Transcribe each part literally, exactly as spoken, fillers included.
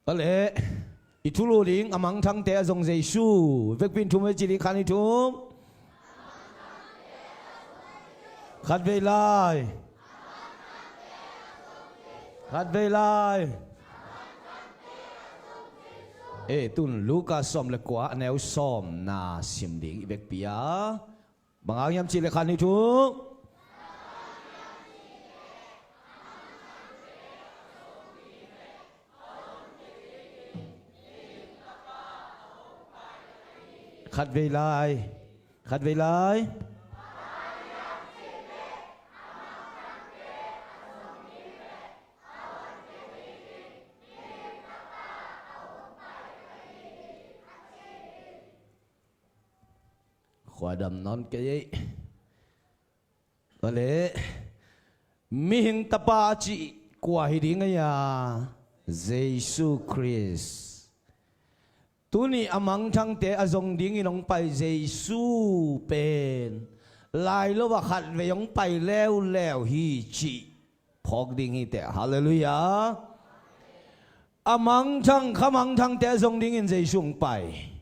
Awle, i thulu ding a mangthangte a zong Jesu. Vekpi in thum vei ci ding, khat, nih, thum. Khat vei lai. Khat vei lai. E, tun Luka sawm le kua, a neu sawmna sim ding i vekpi a. Bang hang hiam cih leh, khat, nih, thum. Khat vei lai. Khat vei lai. Khuadam nawn kei ei. Awle, mihing tapa a cih kua hi ding a hia? Jesu Khrist. Tuni a mangthangte a zong dingin hong pai Jesu pen lai lo a khat vei hong pai leuleu hi cih phawk ding hi teh. Halleluiah. A mangthang, kha mangthangte a zong dingin Jesu hong pai.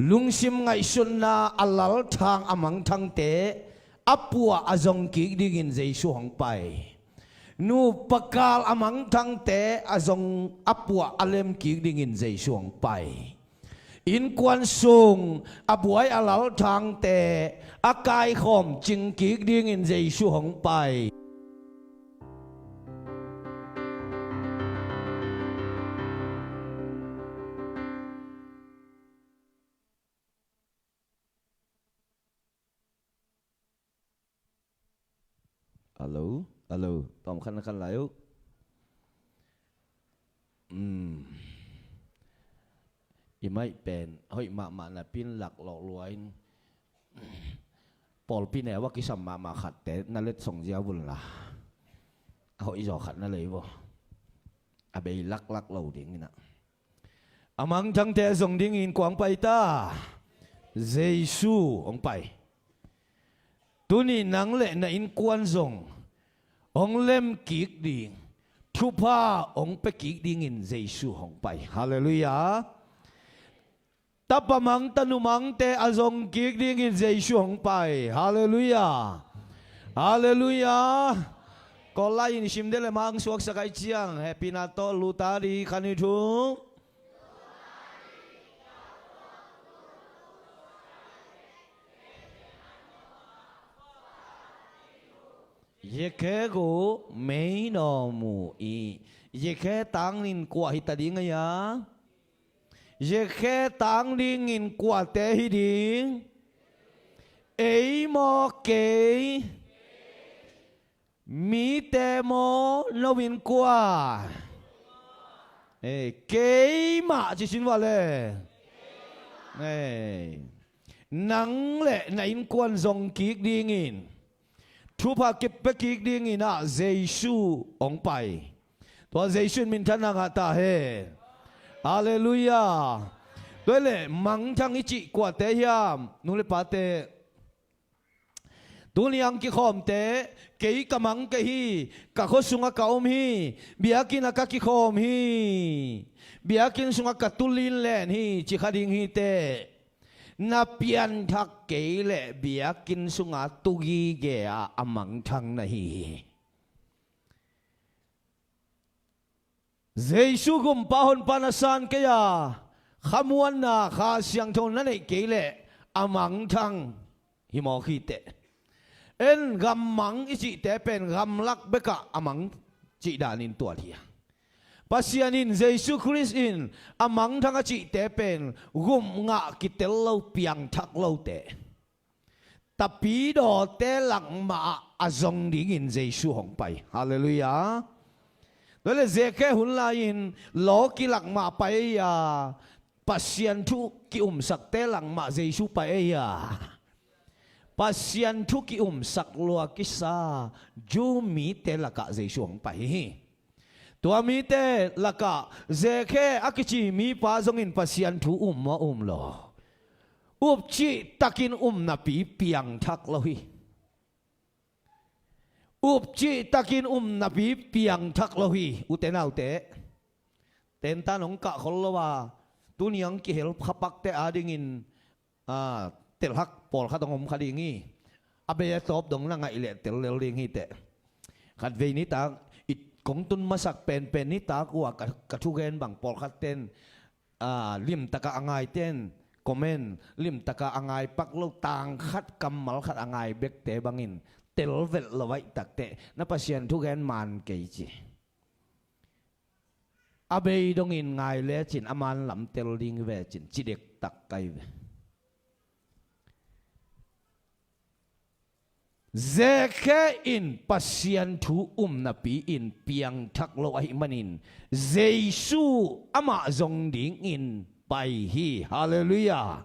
Lungsim ngaihsutna a lalthang a mangthangte a puah a zong kik dingin Jesu hong pai. Nupa kal a mangthangte a zong, a puah a lem kik dingin Jesu hong pai. Innkuan sung a buai a lalthangte a kaikhawm cing kik dingin Jesu hong pai. Alo, alo, tawm khan na khan lai uh. Um. I maih pen hoih mahmah napi in lak lawh lua in, pawlpi neu a kisam mahmah khatte na letsong ziau un la, a hoih zaw khat na lei vaw. A bei laklak lo ding in ah. A mangthangte a zong dingin kua hong pai ta? Jesu hong pai. Tuni nang le na innkuan zong hong lem kik ding, thupha hong pia kik dingin Jesu hong pai. Halleluiah. Tapa mang, tanu mangte a zong kik dingin Jesu hong pai. Halleluiah. Halleluiah. Kawllai in sim dele mang suaksak ai ciang, hehpihna tawh luta di, khan, nih, thum. Yekhe gu mei naw mu i. Yekhe tangin kua hi ta ding a hia? Yekhe tang dingin kuate hi ding? Ei maw kei? Mite maw, no innkuan? Ei, keimah ci sin vale. Ei, nang le na innkuan zong kik dingin, thupha kip pia kik dingin ah Jesu hong pai. Tua Jesu in minthanna ngah ta hen. Halleluiah. Tua hi leh mangthang i cih kuate hiam? Nu le pate, tuni ang kikhawmte, kei ka mang kei hi, ka khua sungah ka om hi, biakinn ah ka kikhawm hi, biakinn sungah ka tu linlen hi, ci kha ding hi teh. Na pianthak kei leh biakinn sungah tu gige ah a mangthang na hi hi. Jesu gumpa honpa na san kei a, khamuanna, Kha Siangtho na neih kei leh a mangthang hi mawk hi teh. En, gammang i cihte pen gamlak bekah a mang cih danin tuat hi a. Pasian in, Jesu Khrist in a mangthang a cihte pen gum ngah kitel lo, piangthak lo teh. Tapidawte lak mah ah a zong dingin Jesu hong pai. Halleluiah. Tua le Zekhe hun lai-in lawki lak mah pai ei a, Pasian thu ki-umsakte lak mah Jesu pai ei a, Pasian thu ki-umsak lua kisa Jew mite lakah Jesu hong pai hi. Tua mite lakah Zekhe a kici mipa zongin Pasian thu um maw, um lo? Upcih takin um napi piangthak lo hi. Upcih takin um napi piangthak lo hi, ute naute. Tentan hong kah khol lo a, tuni hong kihel khapakte adingin, a, telhak pawlkhat hong om kha ding hi. A bei a tawp dong na ngaih leh tel lel ding hi teh. Khatvei nitak, i kong tun masak penpen nitak uh a ka, ka thugen bang pawlkhat ten, a, limtaka a ngaiten comment, limtaka a ngai pak lo, tang khat kammal khat a ngai bekte bangin tel velh lo aih takteh na Pasian thugen man kei ci. A bei dongin ngai lecin a man lam tel ding ve cin ci dektak kai ve. Zekhe in Pasian thu um napi-in piangthak lo ahih manin Jesu amah zong dingin pai hi. Halleluiah.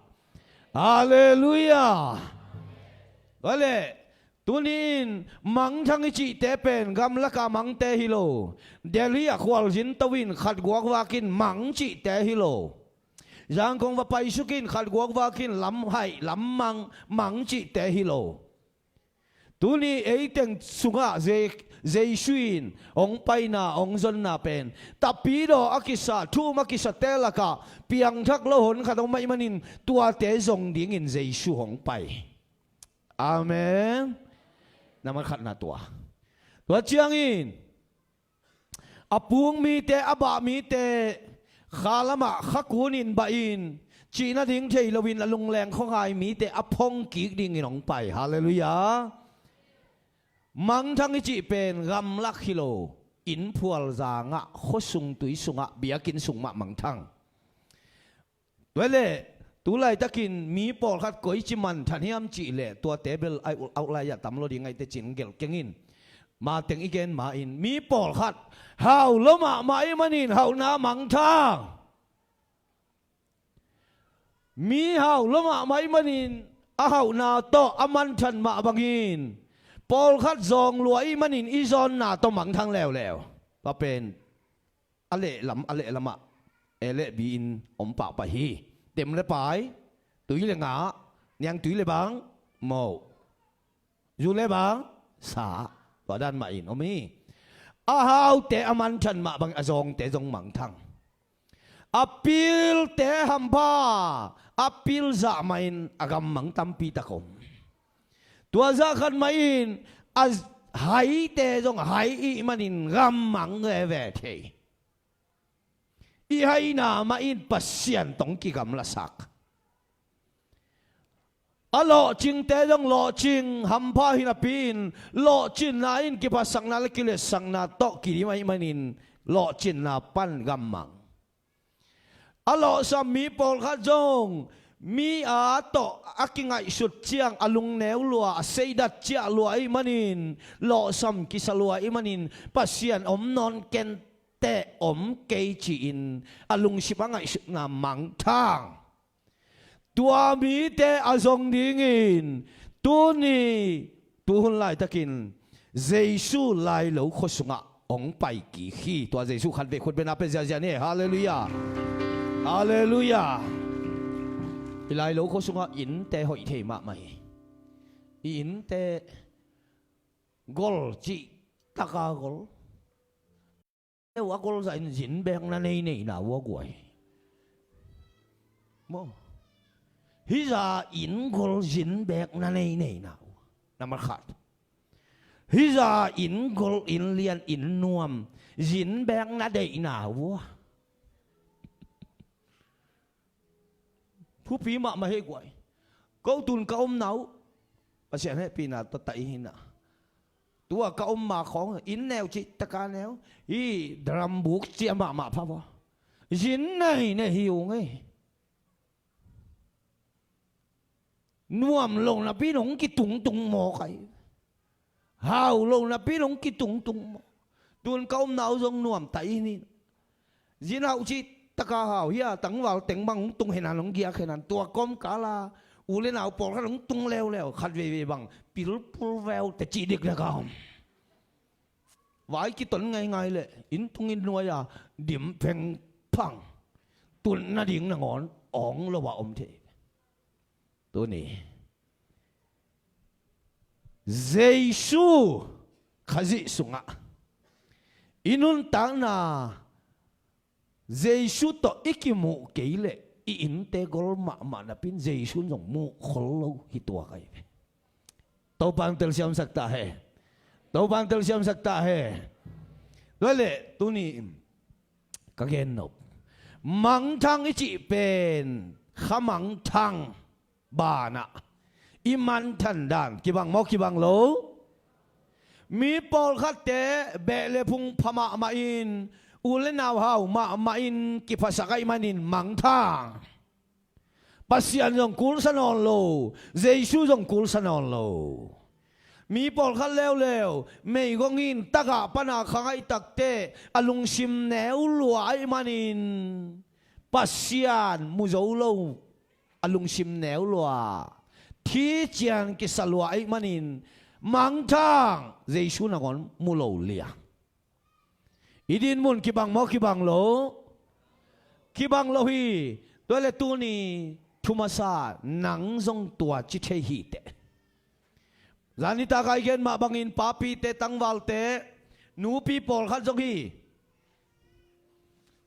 Halleluiah. Vale, tuni-in mangthang i cihte pen gamlaka mangte hi lo. Delhi ah khualzin to in khatguak vakin mang cihte hi lo. Zangkong va paisuk in khatguak vakin lamhaih lammang mang cihte hi lo. Tuni eiteng sungah Je-, Jesu in hong paina, hong zonna pen tapidaw a kisa, thu-um a kisate lakah piangthak lo hon khat hong maih manin tuate zong dingin Jesu hong pai. Amen. Nambat khatna tua. Tua ciangin a pung mite, a bah mite, kha lamah kha kunin bah in, cih nading thei loin a lungleng khuangai mite a phong kik dingin hong pai. Halleluiah. Mangthang i cih pen gamlak hi lo, innphual zangah, khuasung tui sungah, biakinn sung mah mangthang. Tua leh, tu laitakin mi pawlkhat koici manthan hiam cih leh, tuate bel a outline ah tam lo ding aih teh cin gelh keng in. Mateng i gen ma-in, mi pawlkhat hau lo mahmah ahih manin hauhna mangthang. Mi hau lo mahmah ahih manin a hauhna tawh a manthan mah bangin pawlkhat zawng lua ahih manin i zawnna tawh mangthang leuleu. Tua pen a lehlam, a lehlamah, eh, lehbi in om pahpah hi. Tem le pai, tui le ngah, niangtui le bang, moh, zu le bang, sa, tua dan mah in om hi. A haute a manthan mah bang a zawngte zong mangthang. A pilte hampha, a pil zah mah in a gammang tampi tak om. Tua zah khat mah in a haite zong hai ih manin gammang veve thei. I haina mah in Pasian tawh hong kigamlasak. A lawhcingte zong lawhcing hampha hi napi-in lawhcinna in kiphatsakna le kiletsakna tawh kidim ahih manin lawhcinna pan gammang. A lawhsam mi pawlkhat zong mi aa tawh a kingaihsut ciang a lungneu lua, a seidat ciah lua ahih manin lawhsam kisa lua ahih manin Pasian om nawn kenteh om kei ci-in a lungsim a ngaihsutna mangthang. Tua mite a zong dingin tuni tuhun laitakin Jesu lailo khua sungah hong pai kik hi. Tua Jesu khatvei khutbetna pen ziahziah ni. Halleluiah. Halleluiah. I lailo khua sungah innte hoih thei mahmah hi. I innte gol cih taka gol. Neu a gol zah in zin bek na nei nei na ua guai. Maw. Hih zah in gol zin bek na nei nei na ua. Nambat khat. Hih zah in gol in lian in nuam zin bek na deih na ua. Thupi mahmah hi guai. Ko tun ka omna uh Pasian hehpihna tawh taih hi na. Tua ka om ma khawng inn neu cih taka neu. Hih drum buk ciah mahmah pha vua. Zin nei nei hi ung ei. Nuam lo napi nong kitungtung maw kai. Hau lo napi nong kitungtung maw. Tun ka omna uh zong nuam taih hi ni. Zin hauh cih taka hau hi a, tangval teng bang hong tung henan hong giak henan tua kawmkala u le nau pawlkhat hong tung leuleu khat veivei bang pilpul veu te cih dik leka om. Vai kiton ngaingai leh inn tung inn nuai a dim phengphang. Tun nading nangawn awng lo a om thei. Tuni Jesu Khazih sungah i nuntakna Jesu tawh i kimuh kei leh i innte gol mahmah napi-in Jesu in zong muh khol lo hi tuak ahi ve. Topa in telsiamsak ta hen. Topa in telsiamsak ta hen. Tua leh tuni in ka gen nop, mangthang i cih pen kha mangthang banah i manthan dan kibang maw, kibang lo? Mi pawlkhatte beh le phung pha mahmah in, u le nau hau mahmah in kiphasak ahih manin mangthang. Pasian zong kulsa nawn lo, Jesu zong kulsa nawn lo. Mi pawlkhat leuleu meigong in tagah pana khangaih takteh a lungsim neu lua ahih manin Pasian mu zo lo, a lungsim neu lua, thician kisa lua ahih manin mangthang, Jesu nangawn mu lo liang. I dinmun kibang maw, kibang lo? Kibang lo hi. Tua leh tuni thu masa nang zong tua ci thei hi teh. Zan nitak a i gen mah bangin papite, tangvalte, nupi pawlkhat zong hi.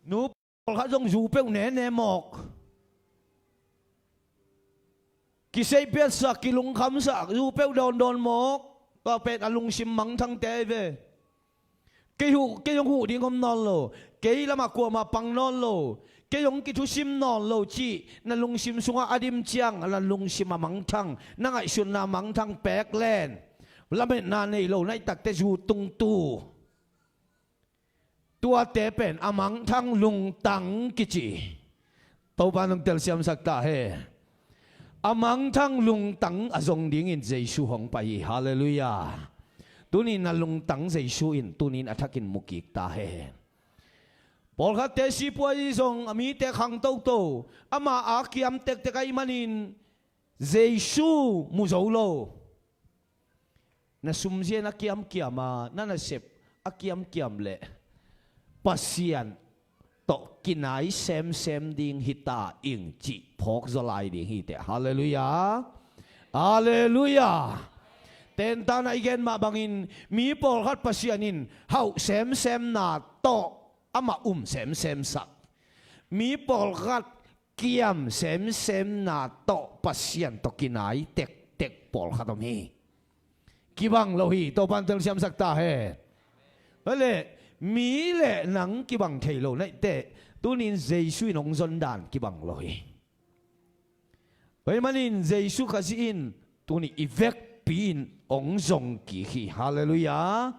Nupi pawlkhat zong zu peuh nene mawk. Kiseihpiatsak, kilungkhamsak, zu peuh dawndawn mawk. Tua pen a lungsim mangthangte ahi ve. Kei huh, kei hong huh ding om nawn lo. Kei lamah kuamah pang nawn lo. Kei hong kithusim nawn lo cih na lungsim sungah a dim ciang, na lungsim a mangthang, na ngaihsutna mangthang pek len. Lametna nei lo na hih takteh zu tungtu. Tuate pen a mangthang lungtang kici. Topa in hong telsiamsak ta hen. A mangthang lungtang a zong dingin Jesu hong pai hi. Halleluiah. Tuni na lungtang Jesu in tuni in a thakin mu kik ta hen. Pawlkhatte sipuai zong a mite khang toto, ama a kiam tektek ahih manin Jesu mu zo lo. Na sumzia na kiamkiam a, na nasep a kiamkiam leh Pasian tawh kinai semsem ding hi ta ing cih phawk zaw lai ding hi teh. Halleluiah. Halleluiah. Tentan a i gen mah bangin mi pawlkhat Pasian in hauh semsemna tawh amah um semsemsak. Mi pawlkhat kiam semsemna tawh Pasian tawh kinai tektek pawlkhat om hi. Kibang lo hi, Topa in telsiamsak ta hen. Tua leh mi le nang kibang thei lo na hih teh, tuni in Jesu in hong zon dan kibang lo hi. Tua ahih manin Jesu Khazih in tuni i vekpi in hong zong kik hi. Halleluiah.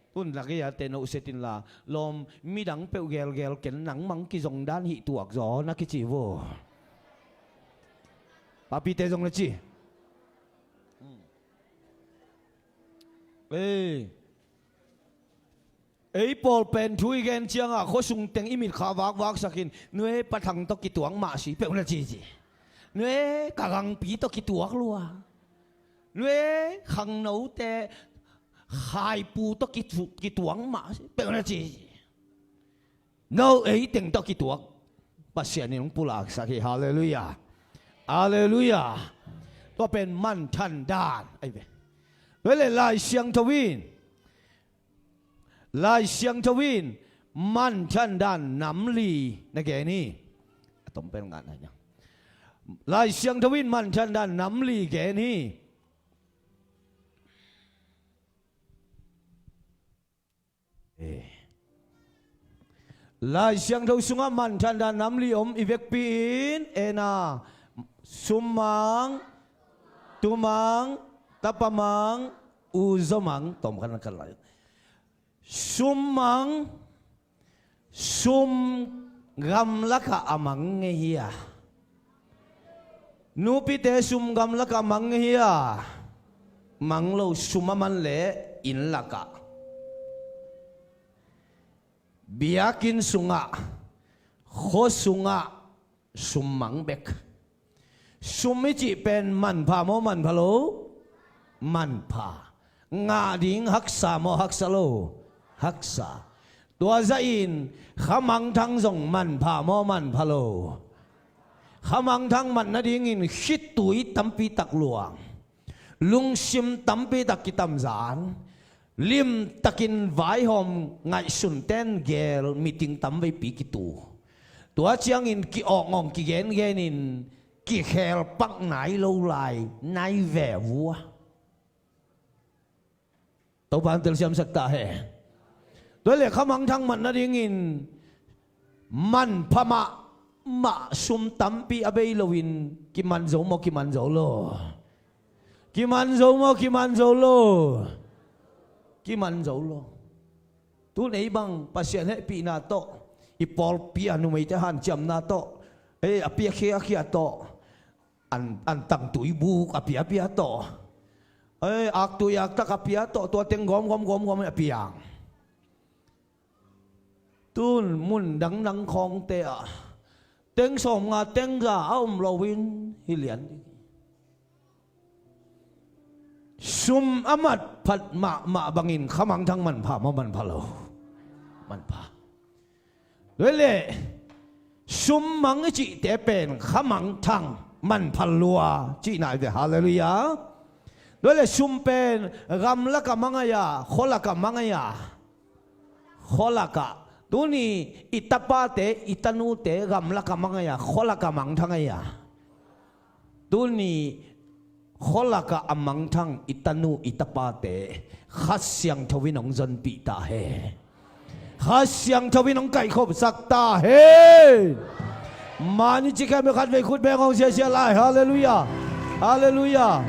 Tun lak ei a te no uset inla, lawm, midang peuh gelgel ken nangmah hong kizong dan hih tuak zaw na kici vo. Papite zong na ci. Ei, ei pawl pen thu i gen ciangah khuasung teng i mitkha vakvaksak in, nue, Pa Thang tawh kituak mah si peuh na cici. Nue, ka gangpi tawh kituak lua. Nue, khangnote khaipu tawh kitu-, kituak mah si peuh na cici. No, ei teng tawh kituak Pasian in hong pulaksak hi. Halleluiah. Halleluiah. Tua pen manthan dan ahi ve. Tua leh Lai Siangtho in, Lai Siangtho in manthan dan nam li na gen hi. A tom pen ngah nai niang. Lai Siangtho in manthan dan nam li gen hi. Eh. Lai Siangtho sungah manthan dan nam li om. I vekpi in, en a, summang, tumang, tapamang, uzomang, tom khan kan lai. Summang, sum gamlakah a mang ngei hi a, nupite sum gamlakah mang hi a, mang lo sum a man leh inn lakah, biakinn sungah, khua sungah sum mang bek. Sum i cih pen manpha maw, manpha lo? Manpha. Ngah ding haksa maw, haksa lo? Haksa. Tua zahin khamangthang zong manpha maw, manpha lo? Khamangthang mat nadingin khitui tampi tak luang, lungsim tampi tak kitamzan, Limtakin vaihawm ngaihsunten gel meeting tamveipi kitu. Tua ciangin ki-awngawng kigengenin kikhelpak nai lo lai nai ve vua. Topa in telsiamsak ta hen. Tua le khamangthang mat nadingin manpha mahmah sum tampi a bei loin kiman zo maw, kiman zo lo? Kiman zo maw, kiman zo lo? Kiman zo lo. Tun ei bang Pasian hehpihna tawh, i pawlpi a numeite hanciamna tawh, ei a piakhia khia tawh, an, an tangtui buk a piapia tawh, ei aktui aktak a pia tawh, tua teng gawm gawm gawm gawm a piang. Tun mun dangdang khawngte ah teng sawmnga teng za a om loin hi lian ding. Sum a mat phat mahmah bangin khamangthang manpha maw, manpha lo? Manpha. Tua le sum mang i cihte pen khamangthang manpha lua cihna hi ve. Halleluiah. Tua le sum pen gamlakah mang a, khualakah mang a, khualakah. Tuni i tapate, i tanute gamlakah mang a, khualakah mangthang a. Tuni khualakah a mangthang i tanu i tapate Kha Siangtho in hong zonpih ta hen. Kha Siangtho in hong kaihkhopsak ta hen. Mani ci khem khatvei khut beng hong siasia lai. Halleluiah. Halleluiah.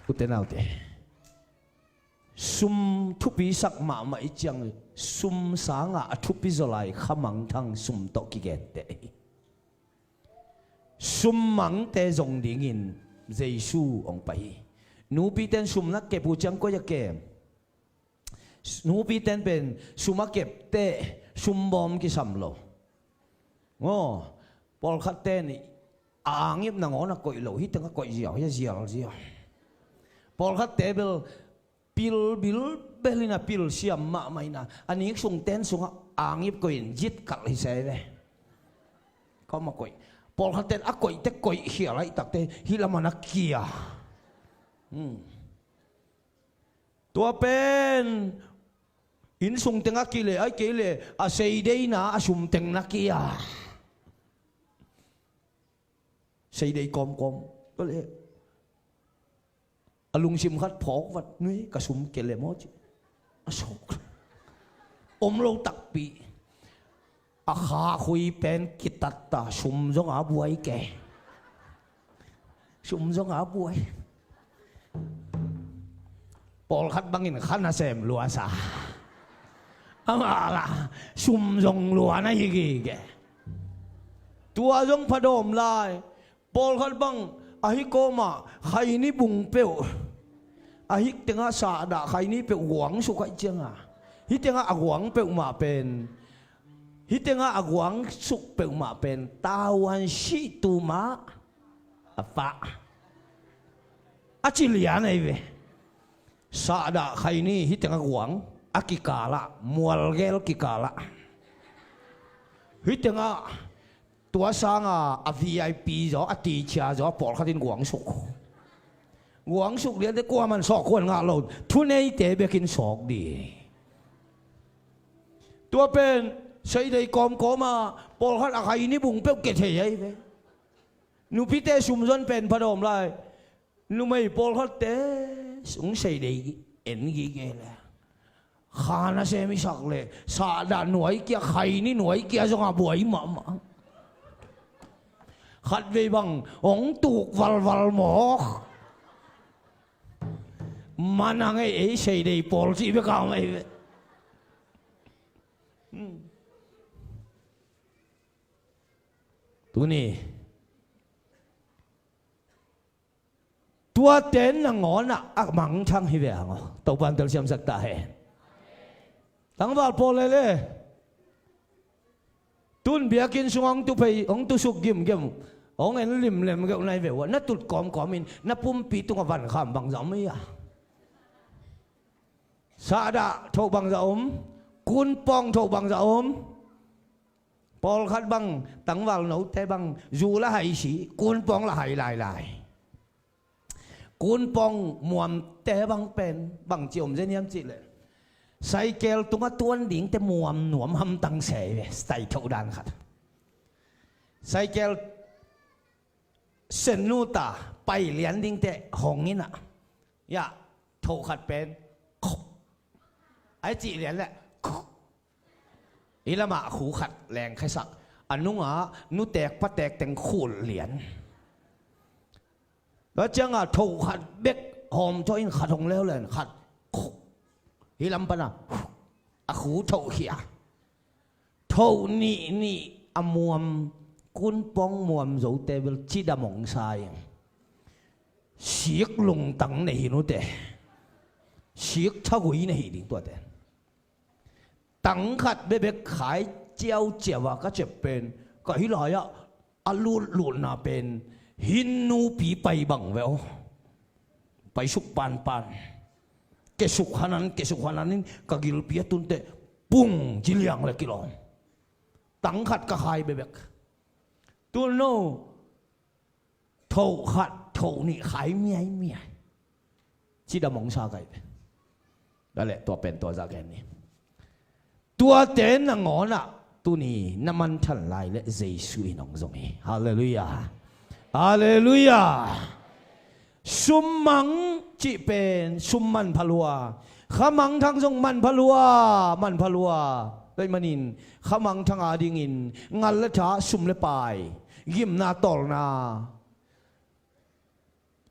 Ute naute, sum thupisak mahmah i ciang, sum sangah a thupi zaw lai khamangthang sum tawh kigenteh hi. Sum mangte zong dingin Jesu hong pai hi. Nupite in sum na kep uh ciang koi a kem? Nupite in pen sum a kepteh sum bawm kisam lo. Aw, pawlkhatte in a angip nangawn a koih lo, hih teng a koih ziau hi a, zial ziau. Pawlkhatte bel pil bilbel in a, pil siam mahmah in a, a nik sung ten sungah angip koih in zit kalh hi se ve. Kawm a koih. Pawlkhatte in a koihte koih khial ahih takte hih lamah na kia. Hmm. Tua pen inn sung teng a kileh, ahih kei leh a seideina a sum teng na kia. Seidei kawmkawm. Tua leh a lungsim khat phawk vat, nui ka sum kia leh maw ci. A sawk. Om lo takpi. A khakhui pen kitatta, sum zong a buai ke. Sum zong a buai. Pawlkhat bangin kha nasem lua sa. Amah lah sum zong lua na hi gige. Tua zong phadawm lai. Pawlkhat bang ahi kawmah khaini bung peuh, ahi tengah sahdah khaini peuh guangsuk ahi cianga, hih tengah a guang peuhmah pen, hih tengah a guangsuk peuhmah pen tavuan sih tu mah a pah. A ci lian ahi ve. Sahdah khaini hih tengah guang, a kikalah, mualgel kikalah. Hih tengah tua sanga a V I P zaw, a teacher zaw, a pawlkhat in guangsuk. Guangsuk liante kuaman sawk kuan ngah lo, thuneite bekin sawk di. Tua pen seidei kawmkawma pawlkhat a khaini bung peuh kia thei ahi ve. Nupite sumzon pen phadawm lai. Numei pawlkhatte sung seidei en gige le, kha nasem i sak le sahdah nuai kia, khaini nuai kia zong a buai mahmah. Khatvei bang hong tuk valval mawk. Mana ngei ei seidei pawl cih bek a om ahi ve. Tuni tuate nangawnah a mangthang hi ve hang aw. Topa in telsiamsak ta hen. Tangval pawl lele, tun biakinn sungah hong tu phei, hong tu suk gimgem, hong en limlem geuh nai ve uh a, na tut kawmkawmin na pumpi tungah vankham bangzah om hi a? Sahdah thoh bangzah om? Kunpawng thoh bangzah om? Pawlkhat bang, tangval note bang, zu la hai si, kunpawng la hai lailai. Kunpong muamte bang pen bangci om zen hiam cihleh, saikel tungah tuan dingte muam nuam hamtang se hi ve, style thoh dan khat. Saikel sennu ta pai lian dingte hong inah, ya, thoh khat pen ai cih lian leh, i lamah khu khat lengkhesak, a nungah nutek patek teng khul lian. Tua ciangah thoh khat bek hawm thoh in khat hong leuleu in khat, hi lam pana a khu thoh khia. Thoh nih nih a muam, kunpong muam zote bel cidam hong sa ing. Sik lungtang nei hi nute. Sik thagui nei hi ding tuate. Tang khat bekbek khai ciauciau a ka ciap pen, ka hih lai-ah a lutlutna pen hin nupi pai bang ve aw. Paisuk panpan, kesuk hanan, kesuk hanan in ka gilpi a tunteh pung ci liang le kilawm. Tang khat ka khai bekbek. Tun no, thoh khat thoh nih khai miaimiai. Cidam hong sa kai ve. Tua leh tua pen tua zah gen ni. Tuate nangawnah tuni na manthan lai leh Jesu in hong zong hi. Halleluiah. Halleluiah. Summang cih pen sum manpha lua, khamangthang zong manpha lua, manpha lua. Tua ahih manin khamangthang adingin ngal le tha, sum le pai, gimna tawlna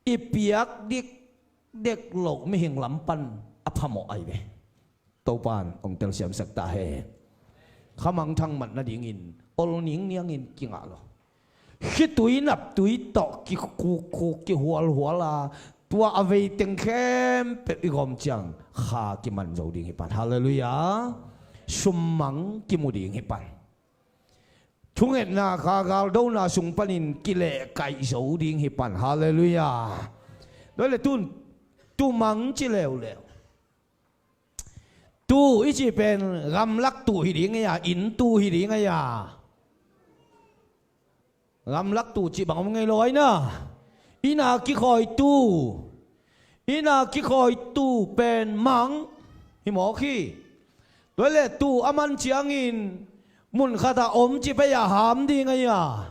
i piak dikdek loh mihing lam pan a phamawh ahi ve. Topan hong telsiamsak ta hen. Khamangthang mat nadingin ol ningniangin kingah lo. Khitui naptui tawh kikhukkhu kihualhual a, tua a vei teng khempeuh i gawm ciang kha kiman zo ding hi pan. Halleluiah. Summang kimu ding hi pan. Thungetna kha galdona sung panin kilehkaih zo ding hi pan. Halleluiah. Tua leh tun tumang ci leuleu. Tu i cih pen gamlak tu hi ding ei a, inn tu hi ding ei a. Gamlak tu cih bang om ngei lo ai na. Inn a kikhawi tu. Inn a kikhawi tu pen mang hi mawk hi. Tua leh tu a man ciangin mun khatah om ci pei a ham ding ei a.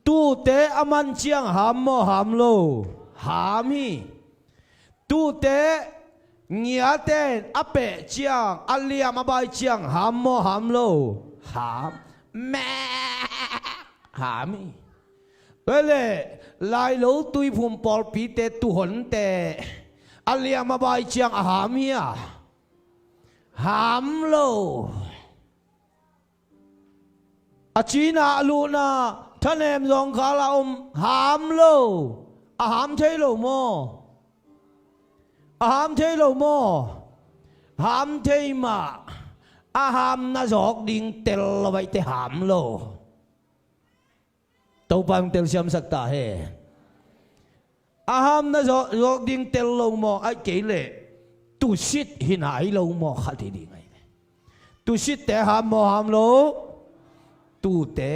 Tute a man ciang ham maw ham lo? Ham hi. Tute ngiate a peh ciang, a liam a bai ciang ham maw ham lo? Ham. Meh. Ham hi. Tua leh Lailo Tuiphum pawlpite tuhonte a liam a bai ciang a ham hi a? Ham lo. A cina a luhna thanem zawngkhal a om ham lo. A ham thei lo maw? A ham thei lo maw? Ham thei mah. A hamna zawk ding tel lo, baihte ham lo. Topa hong telsiamsak ta hen. A hamna zawk, zawk ding tel lo maw, ahih kei leh tuusit hi nai lo maw, khat hi ding ahi. Tuusitte ham maw ham lo? Tute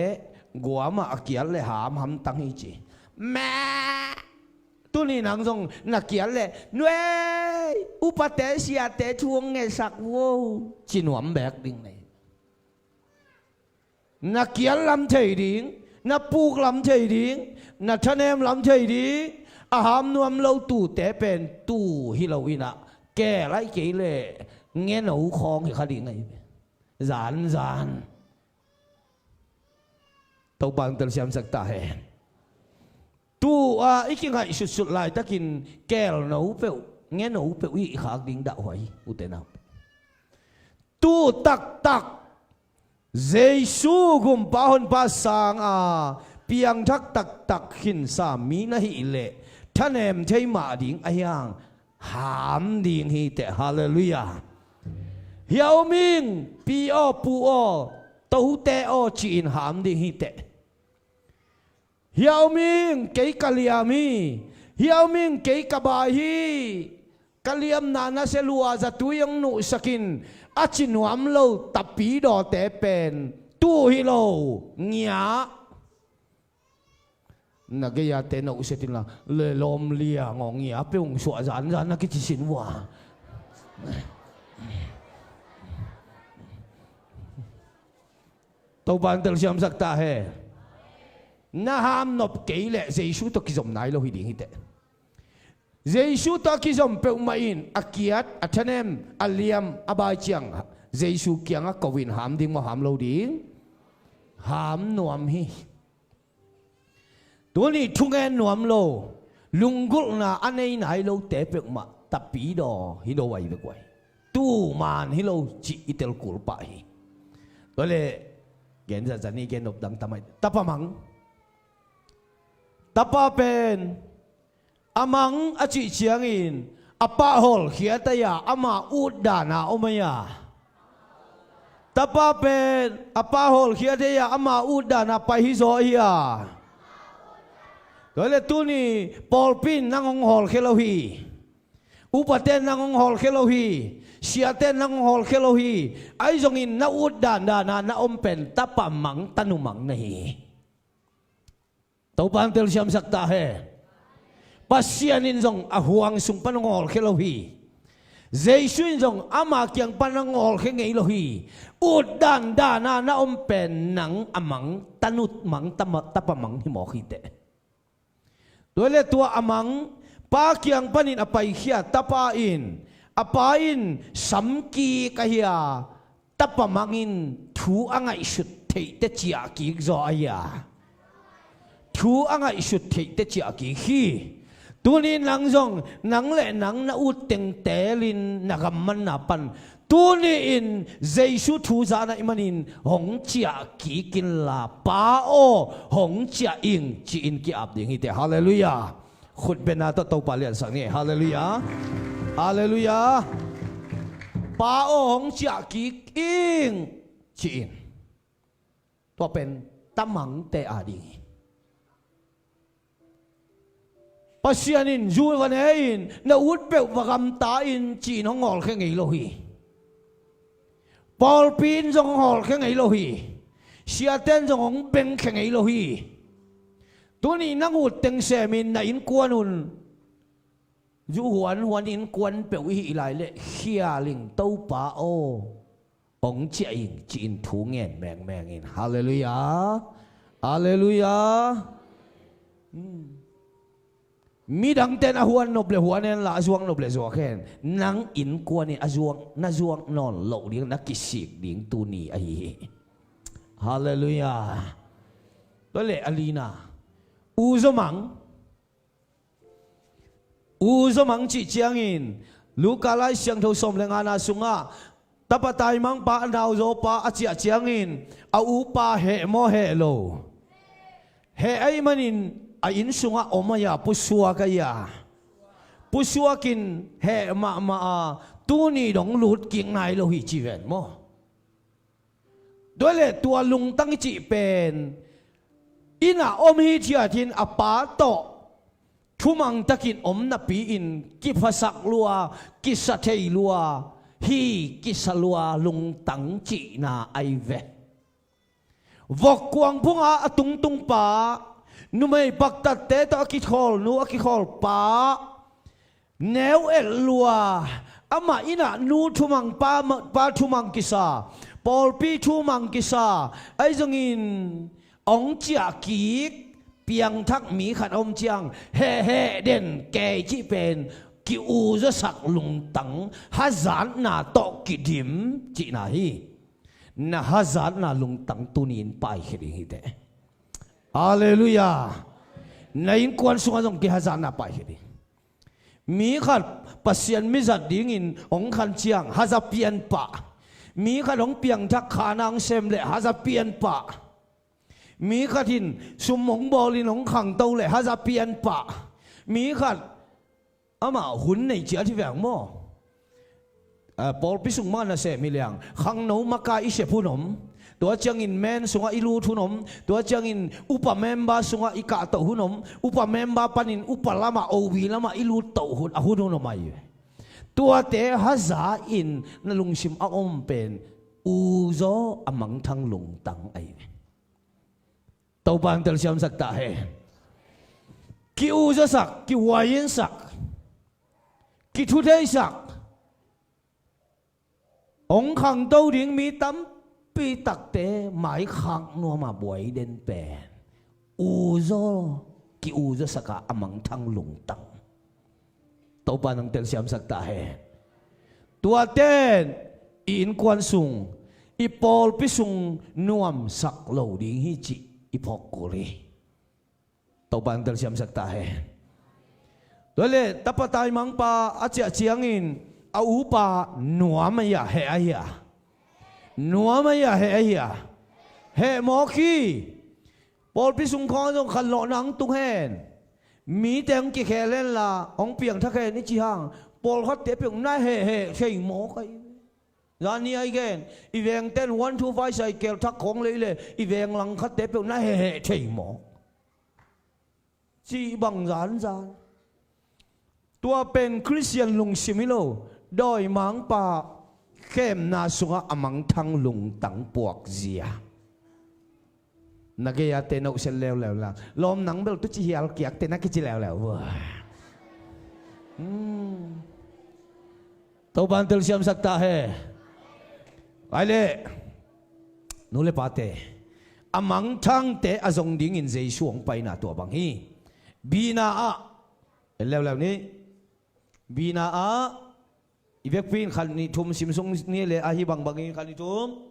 guamah a kial leh ham hamtang hi ci. Meh. Tuni nang zong na kial leh, nuei, upate siate thu hong ngetsak vo, ci nuam beek ding nei. Na kial lam thei ding, na puk lam thei ding, na thanem lam thei ding, a ham nuam lo tute pen tu hi lo inah, keel ahih kei leh ngeno khawng hi kha ding ahi ve. Zanzan. Topa hong telsiamsak ta hen. Tu-a i kingaihsutsut laitakin keelno peuh, ngeno peuh i hih khak ding dahhuai, ute naute. Tu taktak Jesu gumpa honpa sanga piangthak taktak khinsa mi na hih leh thanem thei mah ding ahi hang, ham ding hi teh. Halleluiah. Hiau ming, pi aw, pu aw, tote aw ci-in ham ding hi teh. Hiau ming, kei ka liam hi. Hiau ming, kei ka bai hi. Ka liamna nasia lua zatui hong nuhsak in, a ci nuam lo tapidawte pen tu hi lo, ngiah. Na gei-a te na uh setin la le lawm lia ngawng i a pe ung suah zanzan na kici sin vua. Topa in telsiamsak ta he. Na ham nop kei leh Jesu tawh kizom nai lo hi ding hi teh. Jesu tawh a kizom peuhmah in a kiat, a thanem, a liam, a bai ciang Jesu kiangah ko in ham ding maw, ham lo ding? Ham nuam hi. Tuni thungen nuam lo, lunggulhna a nei nai lote peuhmah tapidaw hi lo ai vek uai. Tuman hi lo cih i telkul pah hi. Tuale gen zatzan i gen nop dang tamai. Tapa mang. Tapa pen a mang a cih ciangin a pa hawlkhia tei-a ama utdana om ahi a. Tapa pen a pa hawlkhia tei-a ama utdana pai hi zaw ahi a. Tuale tuni pawlpi in nang hong hawlkhia lo hi. Upate in nang hong hawlkhia lo hi. Siate in nang hong hawlkhia lo hi. Ahi zongin na utdandana na om pen tapa mang tanu mang na hi. Topa in telsiamsak ta he. Pasian in zong a huang sung pan hong hawlkhia lo hi. Jesu in zong ama kiang pan hong hawlkhia ngei lo hi. Utdandana na om pen nang a mang, tanut mang, tama, tapa mang hi mawk hi teh. Tuale tua a mang, pa kiang panin a paikhia tapa in, a pa in samkik ahi a, tapa mang in thu a ngaihsut theihte ciahkik zaw ahi a. Thu a ngaihsut theihte ciahkik hi. Tuni nang zong, nang le nang na ut teng telin na gammanna pan. Tuni in Jesu thu zahna i manin hong ciahkik inla, Pa aw, hong ciah ing, ci-in ki-ap ding hi teh. Halleluiah. Khutbetna tawh Topa liansak ni. Halleluiah. Halleluiah. Pa aw, hong ciahkik ing, ci-in. Tua pen tamangte a ding hi. Pasian in zu va ne in, na ut peuh va gamta in, ci-in hong hawlkhia ngei lo hi. Pawlpi in zong hong hawlkhia ngei lo hi. Siate in zong hong bengkhia ngei lo hi. Tuni nang ut teng semin na innkuan un. Zu huan huan innkuan peuh i hih lai leh khial ing, Topa aw, hong ciah ing, ci-in thu ngen mengmeng in. Halleluiah. Halleluiah. Hmm. Midangte in a huan nop le huan hen la, a zuak nop le zuak hen. Nang innkuan in a zuak, na zuak nawn loh ding, na kisik ding tuni ahi hi. Halleluiah. Tua le a lina. U zaw mang. U zaw mang cih ciangin, Luka Lai Siangtho sawm le ngana sungah, tapa taimangpa a nauzaw pa a ciah ciangin, a upa heh maw heh lo? Heh ahih manin a inn sungah om ahi a, pusuak ahi a. Pusuak in heh mahmah a, tuni dong lut kik nai lo hi ci ven maw? Tua le tua lungtang i cih pen, inn ah om hithiat in a pa tawh thumang takin om napi-in kiphasak lua, kisa thei lua, hi kisa lua lungtang cihna ahi ve. Vok kuang phunga a tungtung pa, numei paktatte tawh a kikhawl nu, a kikhawl pa, neu et lua, amah inn ah nu thumang pa, pa thumang kisa, pawlpi thumang kisa, ahi zongin hong ciah kik, piangthak mi khat a om ciang, heh heh den kei cih pen, ki-uzasak lungtang, hazatna tawh kidim cihna hi. Na hazatna lungtang tuni-in paikhia ding hi teh. Halleluiah. Na innkuan sungah zong kihazatna paikhia ding. Mi khat Pasian mizat dingin hong khan ciang haza pian pah. Mi khat hong piangthak khana hong sem leh haza pian pah. Mi khat in sum hong bawlin hong khangto leh haza pian pah. Mi khat amah hun nei ciat hi veng maw? Ah, pawlpi sung mah na sem hi liang. Khangno maka i sep hun om. Tua ciangin men sungah i lut hun om. Tua ciangin upa member sungah i kahtoh hun om. Upa member panin upa lamah, obi lamah i lut toh hun, a hun hun om ahi ve. Tuate haza in na lungsim a om pen uzaw a mangthang lungtang ahi ve. Topa in telsiamsak ta hen. ki-uzasak, kihuainsak, kithutheisak, hong khangto ding mi tampi takte maikhak nuam a buai den pen uzaw, ki-uzasak a, a mangthang lungtang. Topa nang telsiamsak ta hen. Tuate in i innkuan sung, i pawlpi sung nuamsak lo ding hi cih i phawk kul hi. Topa nang telsiamsak ta hen. Tua leh tapa taimangpa a ciah ciangin a upa nuam ahi a, heh ahi a? Nuam ahi a, heh ahi a? Heh mawk hi. Pawlpi sung khawng zong khanlawhna hong tung hen. Mite hong kikhel hen la hong piangthak hen i cih hang, pawlkhatte peuh na hehheh thei mawk ahi. Zani a i gen, i vengten one two five cycle thak khawng lei leh i veng langkhatte peuh na hehheh thei mawk. Cih bang zanzan. Tua pen Khristian lungsim hi lo, dawimangpa khemna sungah a mangthang lungtang puakzia. Na gei-ate na uh sel leuleu la, lawm nang bel tu ci hial kiakte na kici leuleu vua. Hmm. Topa nang telsiamsak ta hen. Ai leh, nu le pate, a mangthangte a zong dingin Jesu hong paina tua bang hi. Bina ah, en leuleu ni. Bina ah, i vekpi in khat nih thum sim sung ni leh, ahi bangbangin khat nih thum.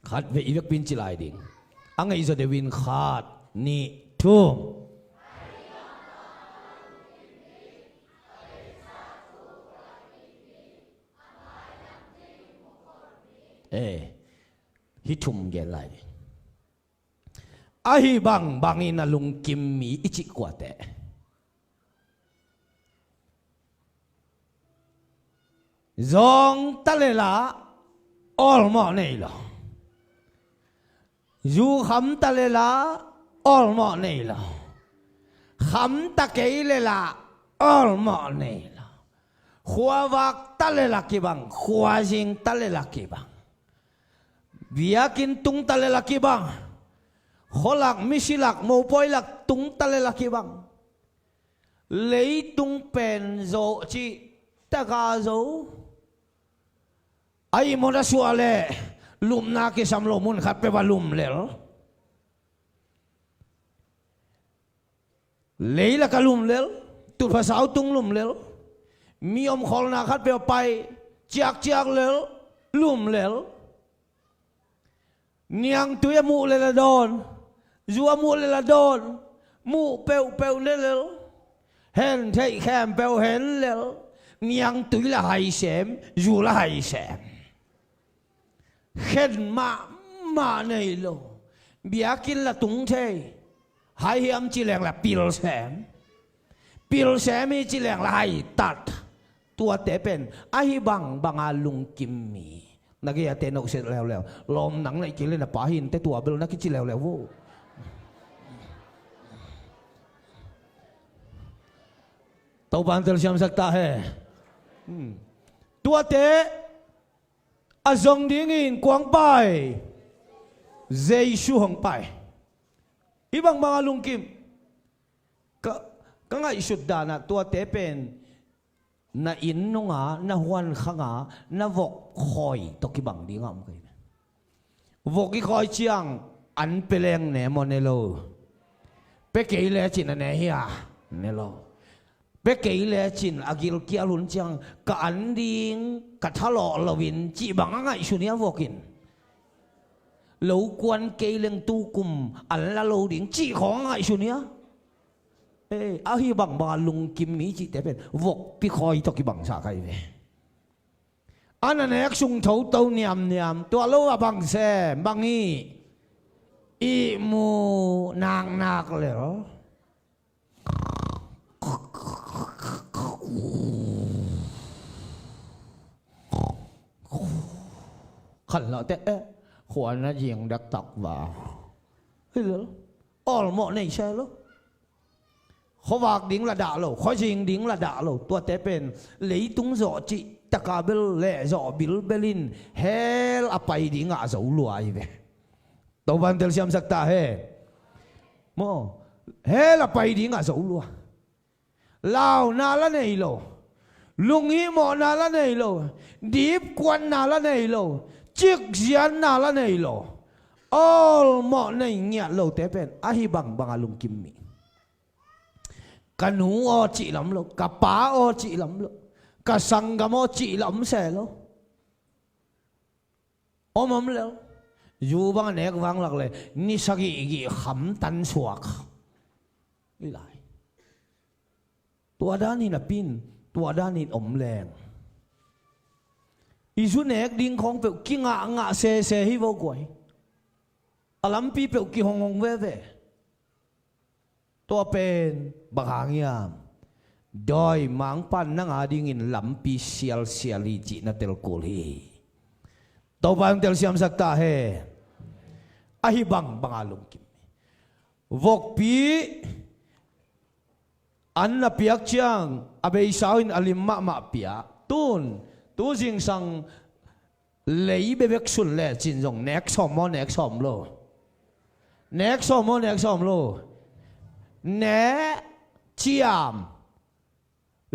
Khatvei i vekpi in ci lai ding. A ngeih zaw deuh in khat, nih, thum. Eh, hih thum gen lai ding. Ahi bangbangin a lungkim mi i cih kuate? Zawng ta leh la awlmawh nei lo. Zu kham ta leh la awlmawh nei lo. Kham ta kei leh la awlmawh nei lo. Khuavak ta leh la kibang, khuazing ta leh la kibang. Biakinn tung ta leh la kibang. Khualak, misilak, mopawi lak tung ta leh la kibang. Leitung pen zawh cih taka zo. A ihmut a suah leh lupna kisam lo mun khat peuh ah lum lel. Leilak ah lum lel, tutphah sau tung lum lel, mi omkhawlna khat peuh ah pai ciakciak lel, lum lel. Niangtui a muh lel a dawn, zu a muh lel a dawn, muh peuhpeuh ne lel, hen theih khempeuh hen lel, niangtui la hai sem, zu la hai sem. Khen mahmah nei lo. Biakinn la tung thei. Hai hiam ci leng la pil sem. Pil sem hi ci leng la hai tat. Tuate pen ahi bangbang a lungkim mi. Na gei-ate na uh sel leuleu. Lawm nang na i kei leh na pa hi inteh, tua bel na kici leuleu vo. Topa nang telsiamsak ta hen. Hmm. Tuate a zong dingin kua hong pai? Jesu hong pai. Hih bangbang a lungkim. Ka, ka ngaihsut dan ah tuate pen na inn nung a, na huan khang a, na vok khawi tawh kibang ding a om kei. Vok i khawi ciang an pia leng ne maw? Ne lo. Pia kei lecin a ne hia? Ne lo. Pia kei lecin a gilkial hun ciang ka an ding, ka thalawh lo in cih bang a ngaihsun hia vok in? Lo kuan kei leng tukum an la lo ding cih khawng a ngaihsun hia? Eh, ahi bangbang a lungkim mi cihte pen vokpi khawi tawh kibangsak ahi ve. A na nek sung thoto niamniam, tua lo a bang sem, bang hi? Ihmu naknak lel. Khanlawhte, eh, khua na zing dektak va. Hi lel. Awlmawh nei se lo. Khuavak ding la dah lo, khuazing ding la dah lo. Tuate pen leitung zawh cih taka bel lehzawh bilbel in hell a pai dingah a zo lua hi ve. Topan telsiamsak ta hen. Maw, hell a pai dingah a zo lua. Launa la nei lo, lunghihmawhna la nei lo, dipkuatna la nei lo, cikzianna la nei lo, awlmawh nei ngiat lote pen ahi bangbanga lungkim mi. Ka nu aw cih lam lo, ka pa aw cih lam lo, ka sanggam aw cih lam se lo. Om om lel. Zu bang a nek vanglak le ni sagih gih kham tan suak. I lai. Tua danin a pin, tua danin om leng. I zu nek ding khawng peuh kingahngah sese hi vo guai. A lampi peuh kihonghong veve. Tua pen bang hang hiam? Dawimangpan nang a dingin lampi sialsial hi cihna telkul hi. Topa hong telsiamsak ta hen. Ahi bangbanga lungkim. Vokpi an na piak ciang a beisa uh in a lim mahmah piak. Tun tu zingsang lei bebek sun lecin zong nek sawm maw, nek sawm lo? Nek sawm maw, nek sawm lo? Nek ciam.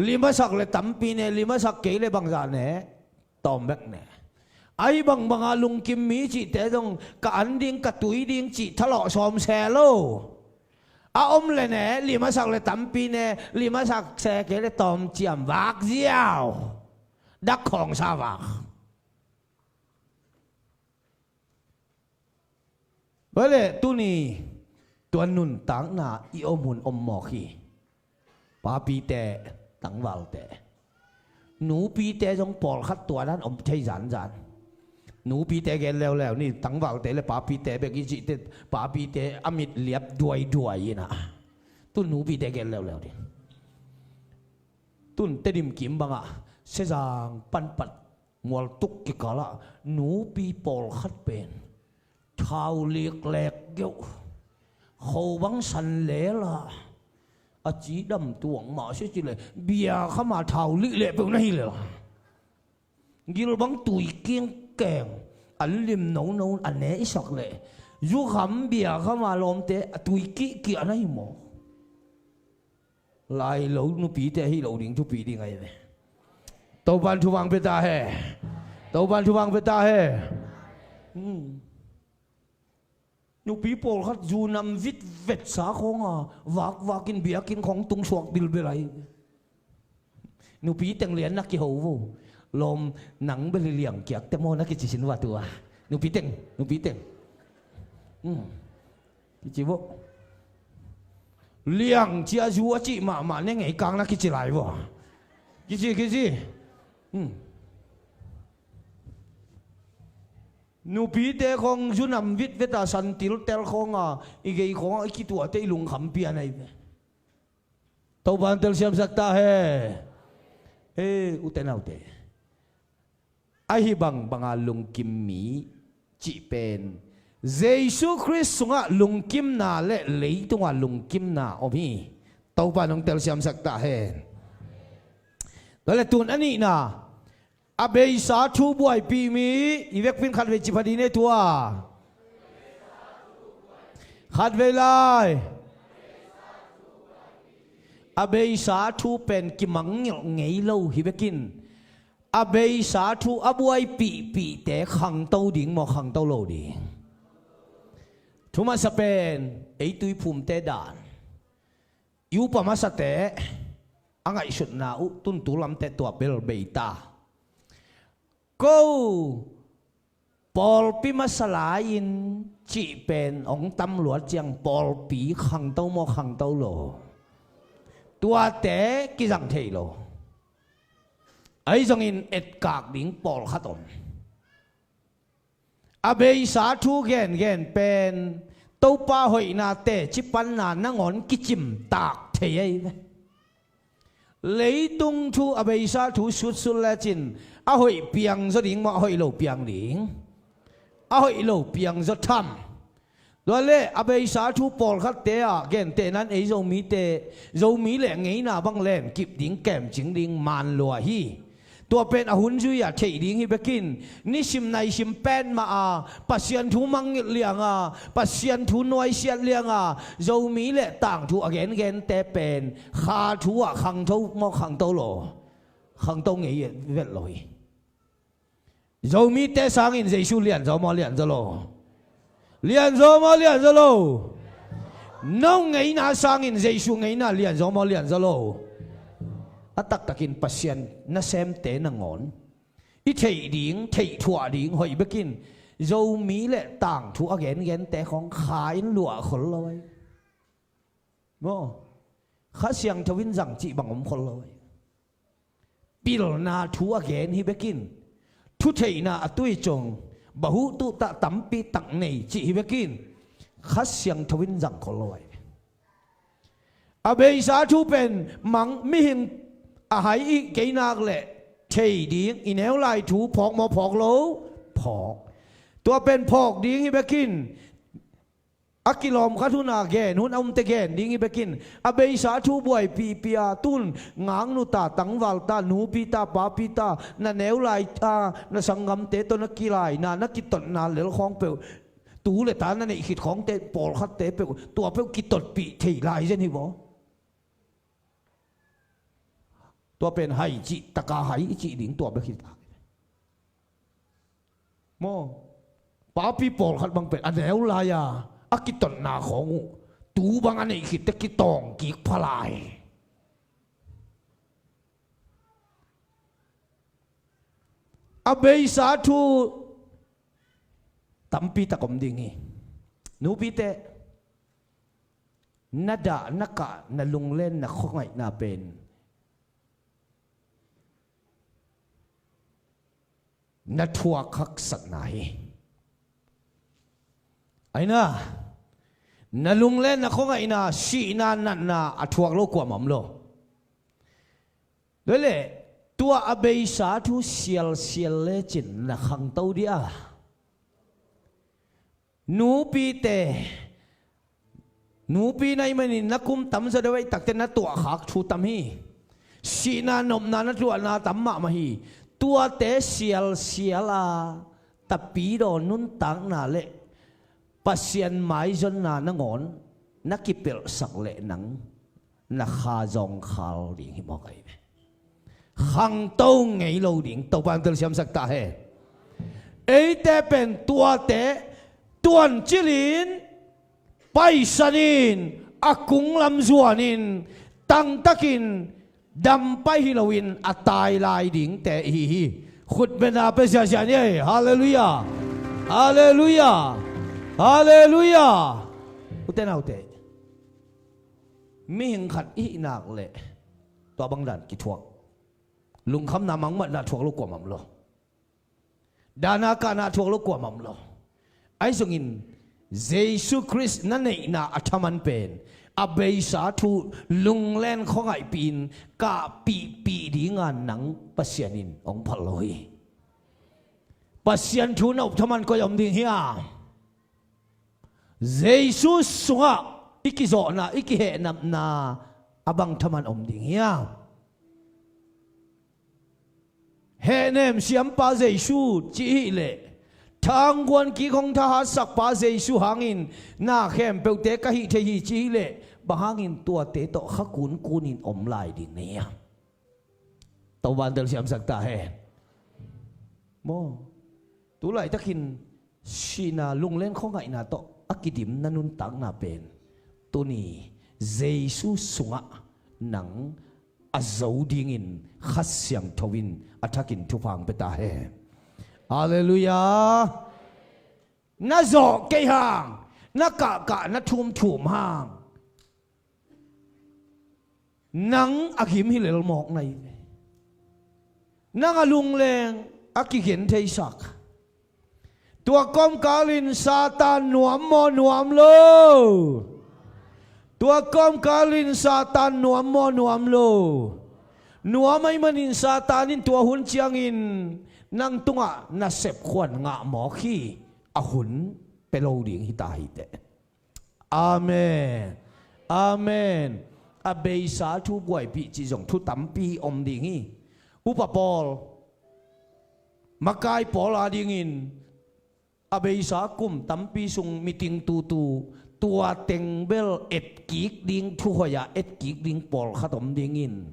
Limasak le tampi ne, limasak kei le bangzah ne, tawm bek ne. Ahi bangbanga lungkim mi cihte zong ka an ding, ka tui ding cih thalawh sawm se lo. A om le ne, limasak le tampi ne, limasak se kei le tawm ciam vak ziau. Dak khawngsa vak. Tua leh tuni tua nuntakna i om hun om mawk hi. Papite, tangvalte, nupite zong pawlkhat tua dan om thei zanzan. Nupite gen leuleu ni, tangvalte le papite bek i cihte, papite a mit liap duaiduai inah. Tu nupite gen leuleu ni. Tun Tedim kim bangah Sezang panpat Mualtuk kikalah nupi pawlkhat pen thau liklek geuh, kho bang san lela, a cidam tuang mah sia cileh bia khama thau lih leh peuh na hi lela. Gil bang tui kingkeng, an lim nono a ne i sak leh zukham bia khama lawmte a tui kihkiah na hi maw? Lai lo nupite hi lo ding thupi ding ahi ve. Topan thuvang pia ta he. Topan thuvang pia ta he. Hmm. Nupi pawlkhat zu nam vitvetsa khawnga vakvakin biakinn khawng tungsuak bilbel ahi ve. Nupi teng lian na kiho vo. Lawm nang bel hi liang kiak te maw na kici sin va tua. Nupi teng, nupi teng. Hmm. Kici vo. Liang cia zu a cih mahmah ne ngei kang na kici lai vo. Kici, kici. Hmm. Nupite khawng zu nam vitveta san tiltel khawnga i gei khawnga i kituahte i lungkham pian ahi ve. Topan telsiamsak ta he. He, ute naute. Ahi bangbanga lungkim mi cih pen Jesu Khrist sungah lungkimna le leitunga lungkimna om hi. Topan hong telsiamsak ta hen. Tua le tun a nihna, a beisa thu buaipih mi, i vekpin khatvei ci pha dih ne tua. Khatvei lai. A beisa thu pen kimangngilh ngei lo hi bekin, a beisa thu a buaipihpihte khangto ding maw, khangto lo ding? Thu masa pen ei tuiphumte dan, i upa masate a ngaihsutna uh tun tu lamte tua bel bei ta. Ko pawlpi masa lai-in cih pen hong tam luat ciang pawlpi khangto maw, khangto lo? Tuate kizang thei lo. Ahi zongin etkak ding pawlkhat om. A beisa thu gengen pen Topa hoihna teci panna nangawn kicimtak thei ahi ve. Leitung thu a beisa thu sutsut lecin a hoih piang zaw ding maw, a hoih lo piang ding? A hoih lo piang zaw tham. Tua le a beisa thu pawlkhatte ah gentehnan ei Zomite, Zomi le ngeina bang lenkip ding, kemcing ding man lua hi. Tua pen a hun zui-a theih ding hi bekin, nisim naisim petmah a Pasian thu mangngilh lianga, Pasian thu nuaisiat lianga, Zomi le tangthu a gengente pen kha thu ah khangto maw, khangto lo? Khangto ngei vet lo hi. Zomite sangin Jesu lianzaw maw, lianzaw lo? Lianzaw maw, lianzaw lo? No ngeina sangin Jesu ngeina lianzaw maw, lianzaw lo? A taktakin Pasian nasemte nangawn i theih ding, theih thuah ding hoih bekin Zomi le tangthu a gengente khawng kha in luah khol lo ai. Maw? Kha Siangtho in zang cih bang om khol lo ai. Pilna thu a gen hi bekin, thutheihna a tui cung, bahuh tuhtah tampi tak nei cih hi bekin, Kha Siangtho in zang khol lo ai. A beisa thu pen mang mihing a hai i kei nak le thei ding, i neu lai thu phawk maw, phawk lo? Phawk. Tua pen phawk ding hi bekin, a kilawm khat hun a gen hun a umte gen ding hi bekin, a beisa thu buaipihpih a tun ngaknu ta, tangval ta, nupi ta, papi ta, na neu lai a na sanggamte tawh na kilaina, na kitotna lel khawng peuh, tu le ta na neih khit khawngte pawlkhatte peuh, tua peuh kitotpih thei lai zen hi vaw. Tua pen hai cih taka hai i cih ding tua bek hi ta. Maw? Papi pawlkhat bang pen a neu lai-a a kitotna khawng uh tu bang a neih khitte kitawng kik pha lai. A beisa thu tampi tak om ding hi. Nupite, na dah, na kah, na lunglen, na khuangaihna pen na thuak haksatna hi. Aina, na lunglen, na khuangaihna, sihna, natna a thuak lo kuamah om lo. Tua leh tua a beisa thu sialsial lecin na khangto dih a. Nupite, nupi na hih manin na kum tam zaw deuh ahih takte na tuahkhak thu tam hi. Sihna nopna na tuahna tam mahmah hi. Tuate sialsial a tapidaw nuntakna le Pasian maizonna nangawn na kipelhsak leh nang na kha zawngkhal ding hi mawk ahi ve. Khangto ngei lo ding Topa in telsiamsak ta hen. Eite pen tuate tuancilin paisanin a kunglam zuanin tangtakin dam pai hi loin a tai lai dingte ihi hi. Khutbetna pia ziahziah ni ei. Halleluiah. Halleluiah. Halleluiah. Ute naute, mihing khat ihih nak leh tua bang dan kithuak, lungkhamna mangmatna thuak lo kuamah om lo. Dahna kahna thuak lo kuamah om lo. Ahi zongin Jesu Khrist na neihna a thaman pen a beisa thu lunglen khuangaihpih in kahpihpih dinga nang Pasian in hong phal lo hi. Pasian thu na up thaman koi a om ding hiam? Jesu sungah i kizawhna, i kihehnapna a bang thaman om ding hiam? Hehnem siampa Jesu cih hileh, thangguan kik hong thahatsakpa Jesu hangin na khempeuhte ka hih thei hi cih hileh, bang hangin tuate tawh kha kunkunin om lai ding na hiam? Topa in telsiamsak ta hen. Maw? Tulaitakin sihna lunglen khuangaihna tawh a kidim na nuntakna pen tuni Jesu sungah nang a zo dingin Kha Siangtho in a thakin thupha hong pia ta hen. Halleluiah. Na zawh kei hang, na kahkah na thumthum hang, nang a gim hi lel mawk na hi ve. Nang a lungleng a kigen theisak. Tua kawmkalin Satan nuam maw, nuam lo? Tua kawmkalin Satan nuam maw, nuam lo? Nuam ahih manin Satan in tua hun ciangin nang tungah nasep khuan ngah mawk hi. A hun pia lo ding hi ta hi teh. Amen. Amen. A beisa thu buaipih cih zong thu tampi om ding hi. Upa Paul, makai pawl adingin a beisa kum tampi sung meeting tutu, tua teng bel etkik ding, thuhoih a etkik ding pawlkhat om dingin,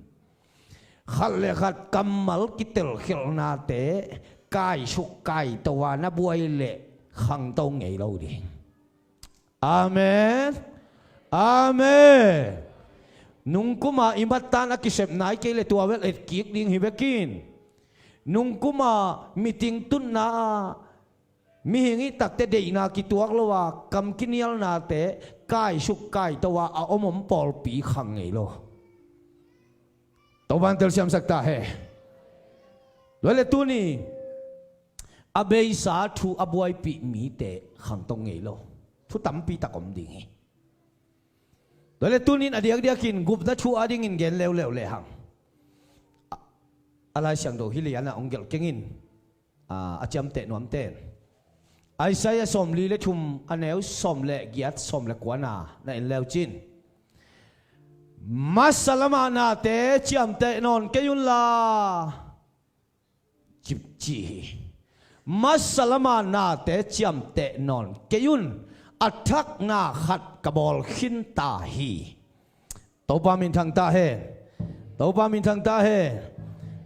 khat le khat kammal kitelkhialhnate kaisuk kaito a na buai leh khangto ngei lo ding. Amen. Amen. Nungkuma i mattan a kisep nai kei le tua bel etkik ding hi bekin, nungkuma meeting tutna a mihing i takte deihna kituak lo a kam kinialnate kaisuk kaito a a omom pawlpi khang ngei lo. Topan telsiamsak ta he. Tua le tuni a beisa thu a buaipih mite khangto ngei lo. Thu tampi tak om ding hi. Tua le tunin a diakdiakin gupna thu adingin gen leuleu lehang, a, a Lai Siangtho hi liana ong gelh kengin, a, a ciamteh nuamten. Isaiah sawmli le thum a neu sawm le giat, sawm le kuana na en leucin, masa lama nate ciamteh nawn kei unla, ci, ci hi. Masa lama nate ciamteh nawn kei un, a thak na khat ka bawl khin ta hi. Topa minthang ta hen. Topa minthang ta hen.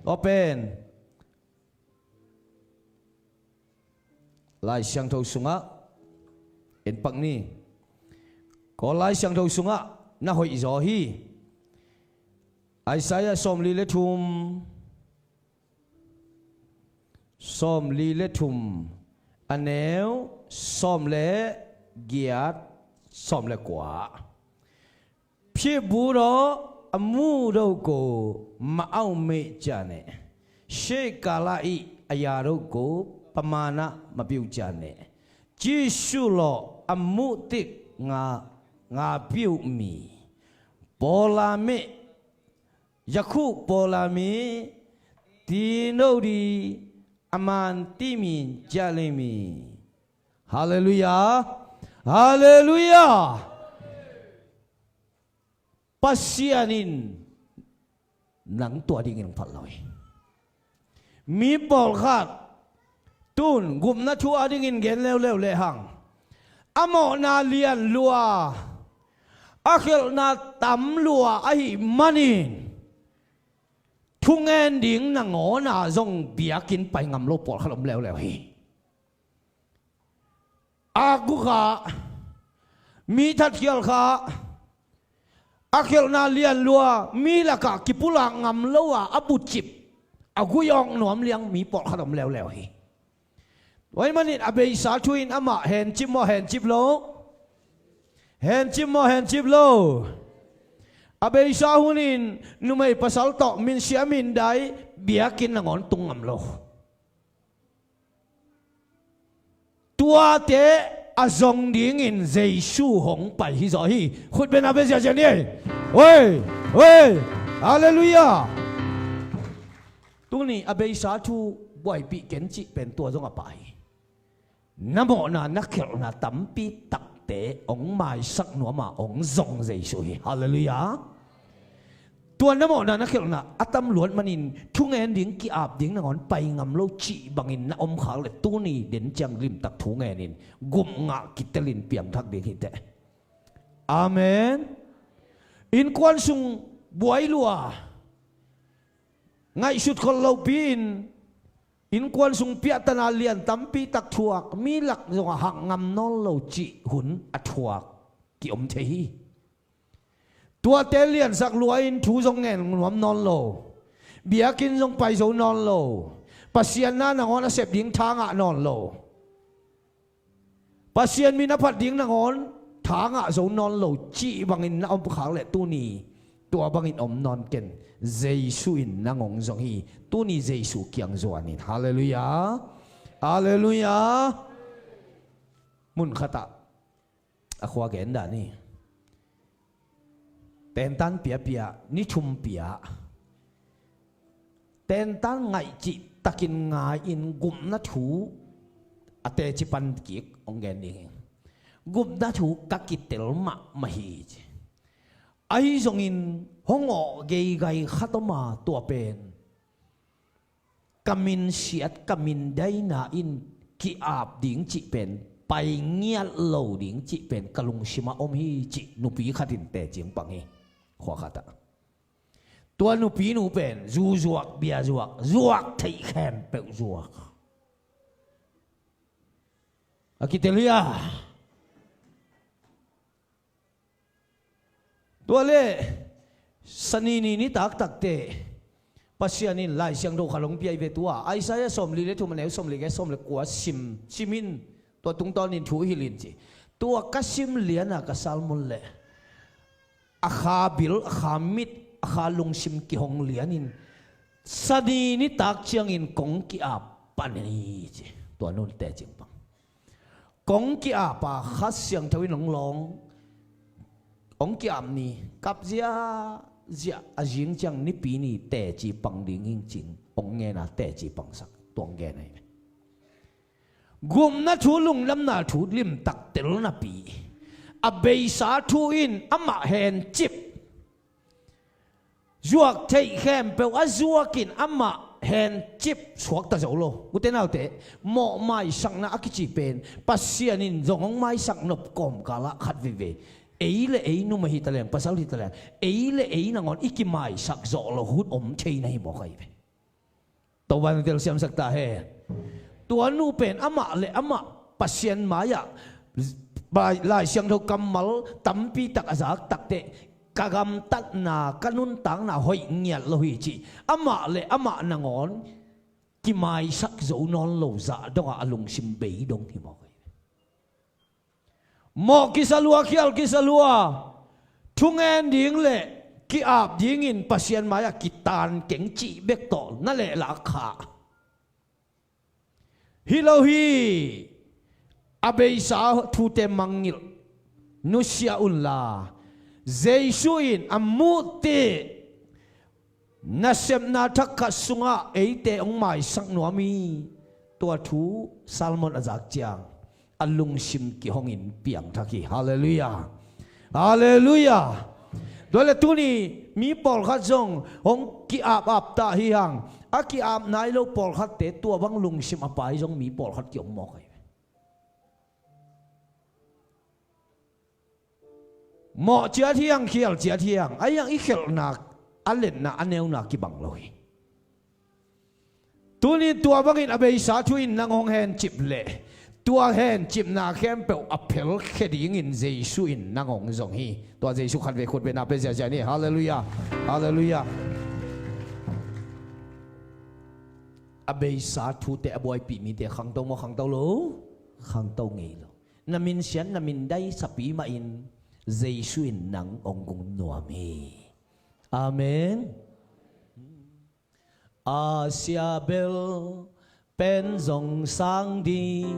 Tua pen Lai Siangtho sungah en pak ni. Kawl Lai Siangtho sungah na hoih zaw hi. Isaiah sawmli le thum, sawmli le thum a neu sawm le giat, sawm le kua. พี่บูโร အမှုတို့ကို မအောက်မေ့ကြနဲ့။ ရှေးကာလ၏ အရာတို့ကို ပမာဏ မပြုကြနဲ့။ ကြည့်ရှုလော့။ အမှုသစ် ငါ၊ ငါပြုမည်။ ပေါ်လာမည်။ ယခုပေါ်လာမည်။ သင်တို့သည် အမှန်သိမြင်ကြလိမ့်မည်။ Hallelujah. Hallelujah. Pasian in nang tua dingin hong phat lo hi. Mi pawlkhat tun gupna thu adingin gen leuleu lehang, a mawhna lian lua, a khelhna tam lua ahih manin thungen ding nangawn a zong biakinn pai ngam lo pawlkhat om leuleu hi. Akguk ah, mi thatkhial kha, a khelhna lian lua, mi lakah kipulak ngam lo a, a bucip, a guiawk nuam liang mi pawlkhat om leuleu hi. Tua ahih manin a beisa thu in amah hencip maw, hencip lo? Hencip maw, hencip lo? A beisa hun in numei pasal tawh minsia mindai biakinn nangawn tung ngam lo. Tuate a zong dingin Jesu hong pai hi zaw hi. Khut beng a bia ziazia ni ei. Oi, oi. Halleluiah. Tuni a beisa thu buaipih ken cih pen tua zong a pah hi. Na mawhna na khelhna tampi takte hong maisak nuam a hong zong Jesu hi. Halleluiah. Tua na mawhna na khelhna a tam luat manin thungen ding ki-ap ding nangawn pai ngam lo cih bangin na om khak leh tuni den ciang limtak thungen in gupngah kitelin piangthak ding hi teh. Amen. Innkuan sung buai lua, ngaihsut khol lopi-in innkuan sung piahtana lian tampi tak thuak, mi lak zongah hak ngam nawn lo cih hun a thuak ki-om thei hi. Tuate liansak lua-in thu zong ngen nuam nawn lo, biakinn zong pai zo nawn lo, Pasian na nangawn a sep ding tha ngah nawn lo, Pasian min a phat ding nangawn tha ngah zo nawn lo cih bangin na om khak leh tuni tua bangin om nawn ken. Jesu in nang hong zong hi. Tuni Jesu kiang zuan in. Halleluiah. Halleluiah. Mun khatah a khua gen dan hi. Tentan piapia, ni thum pia. Tentan ngaih cihtakin ngai-in gupna thu a teci pan kik hong gen ding hi. Gupna thu ka kitel mahmah hi ci. Ahi zongin hong awh geigai khat om a, tua pen ka minsiat, ka mindaina in ki-ap ding cih pen, pai ngiat lo ding cih pen ka lungsimah om hi cih nupi khat in teci hong pang hi. Khua khatah tua nupinu pen zu zuak, bia zuak, zuak theih khempeuh zuak. A kitel hi a. Tua le, Sani ni nitak takte Pasian in Lai Siangtho khat hong piak hi ve. Tua Isaiah sawmli le thum, a neu sawmli le sawm le kua sim, sim in, tua tungtawnin thu hilh in ci. Tua ka sim liana ka sermon le a kha bil, a kha mit, a kha lungsim kihong lianin Sani nitak ciangin kong ki-ap pan hi ci. Tua nun teci hong pang. Kong ki-ap a Kha Siangtho in hong lawng, hong ki-ap ni kap ziahziah, a zing ciang Nipi ni teci pang ding hi ing ci-in hong ngen a, teci pangsak, tua hong ngen ahi ve. Gupna thu, lungdamna thu limtak tel napi, a beisa thu in amah hencip, zuak theih khempeuh a zuakin amah hencip suakta zo lo. Ute naute, mawh maisakna a kici pen Pasian in zong hong maisak nop kawmkalah khat veivei, ei le ei numei hi ta leng, pasal hi ta leng, ei le ei nangawn i kimaisak zawh loh hun om thei na hi mawk ahi ve. Topa in hong telsiamsak ta hen. Tua nu pen amah le amah Pasian mai-ah Lai, Lai Siangtho kammal tampi tak a zak takteh, ka gamtatna, ka nuntakna hoih ngiat lo hi ci. Amah le amah nangawn kimaisak zo nawn lo zah dongah a lungsim bei dong hi mawk hi. Mawh kisa lua, khial kisa lua, thungen ding le ki-ap dingin Pasian mai-ah kitan keng cih bek tawh na lehlak kha. Hi lo hi, a beisa thute mangngilh nusia unla, Jesu in a muh teh nasepna thak khat sungah eite hong maisak nuam hi. Tua thu sermon a zak ciang a lungsim kihongin piangthak hi. Halleluiah. Halleluiah. Tua le tuni mi pawlkhat zong hong ki-ap ap ta hi hang. A ki-ap nai lo pawlkhatte tua bang lungsim a pai zong mi pawlkhat ki-om mawk ahi. Mawh ciat hi hang, khial ciat hi hang, ahi hang i khelhna, a letna, a neuna kibang lo hi. Tuni tua bangin a beisa thu in nang hong hencip leh, tua hencipna khempeuh a phelkhia dingin Jesu in nang hong zong hi. Tua Jesu khatvei khutbetna pia ziahziah ni. Halleluiah. Halleluiah. A beisa thute a buaipih mite khangto maw, khangto lo? Khangto ngei lo. Na minsiat, na mindai sapi mahin Jesu in nang hong gung nuam hi. Amen. A sia bel pen zong sang ding,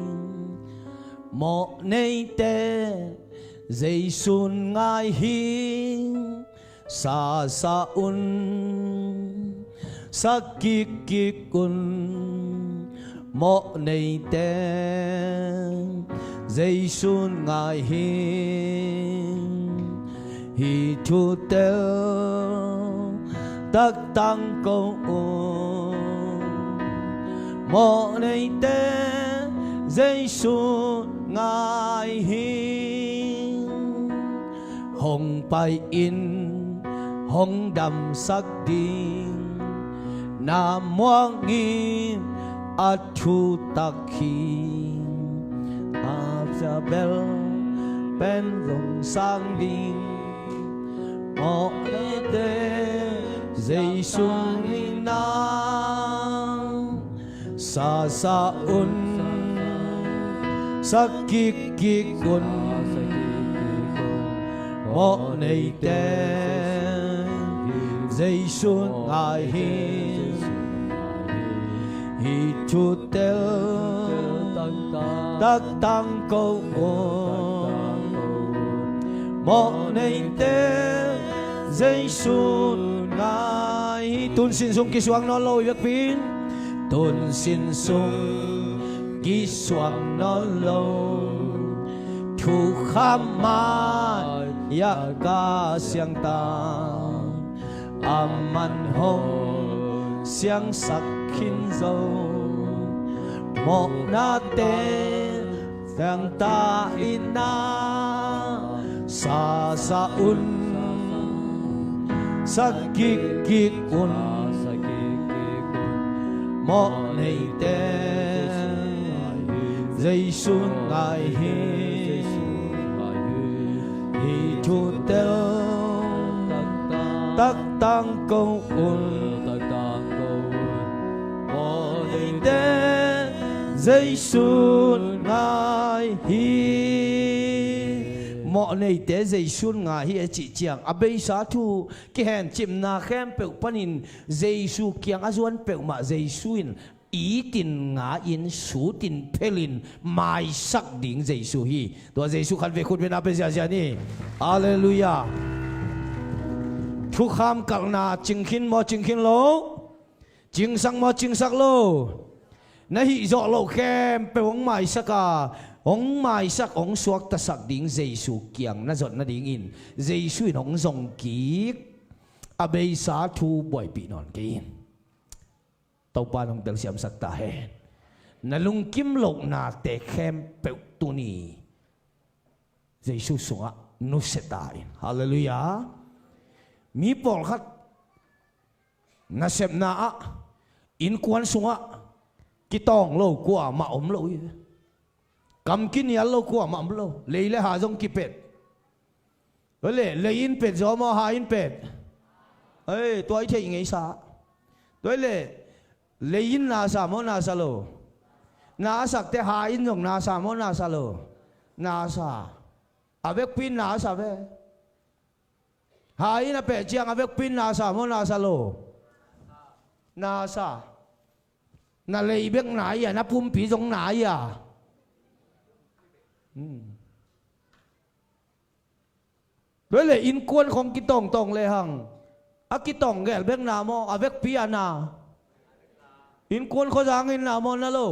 mawh neite Jesu'n ngai hi. Sasa un, sa kikkik un, mawh neite Jesu'n ngai hi. Hih thu tel taktang ko un, mawh neite Jesu'n ngai hi. Hong pai in, hong damsak ding, na muak ngim a thutak hi. A sia bel pen zong sang ding, mawh neite Jesu'n ngai hi. Sasa un, sa kikkik un, mawh neite Jesu'n ngai hi. Hih thu tel taktang ko un, mawh neite Jesu'n ngai hi. Tunsin sung kisuang nawn lo i vekpi in, tunsin sung kisuang nawn lo, thukham mai-ah ka siangtha, aman hong siangsak khin zo. Mawhnate tangta in na sasa un, sa kikkik un. Mawhneite Jesu ngai hi. Hih thu tel taktang ko un. Mawhneite Jesu ngai hi. Mawhneite Jesu ngai hi a cih ciang a beisa thu kihencipna khempeuh panin Jesu kiang a zuan peuhmah Jesu in itin nga-in sutin phelin maisak ding Jesu hi. Tua Jesu khat vei khut bengna pe ziazia ni. Halleluiah. Thukham kalhna cingkhin maw cingkhin lo? Cingsak maw cingsak lo? Na hih zawh loh khempeuh hong maisak a, hong maisak hong suaktasak ding Jesu kiang na zot nadingin Jesu in hong zong kik a beisa thu buaipih nawn kei in. Topa in hong telsiamsak ta hen. Na lungkim lohnate khempeuh tuni Jesu sungah nusia ta in. Halleluiah. Mi pawlkhat nasepna ah innkuan sungah kitawng lo kuamah om lo hi. Kam kinial lo kuamah om lo. Lei le ha zong kipet. Tua le lei in pet zaw maw, ha in pet? Ei, tua i theih ngeisa. Tua le lei in nasa maw nasa lo? Nasakte ha in zong nasa maw nasa lo? Nasa. A vekpi in nasa ve. Ha in a peh ciang a vekpi in nasa maw nasa lo? Nasa. Na lei bek nai a, na pumpi zong nai a. Hmm. Tua le innkuan khong kitawngtawng lehang a kitawng gel bek na maw, a vekpi a na? Innkuan khuazang in na maw na lo?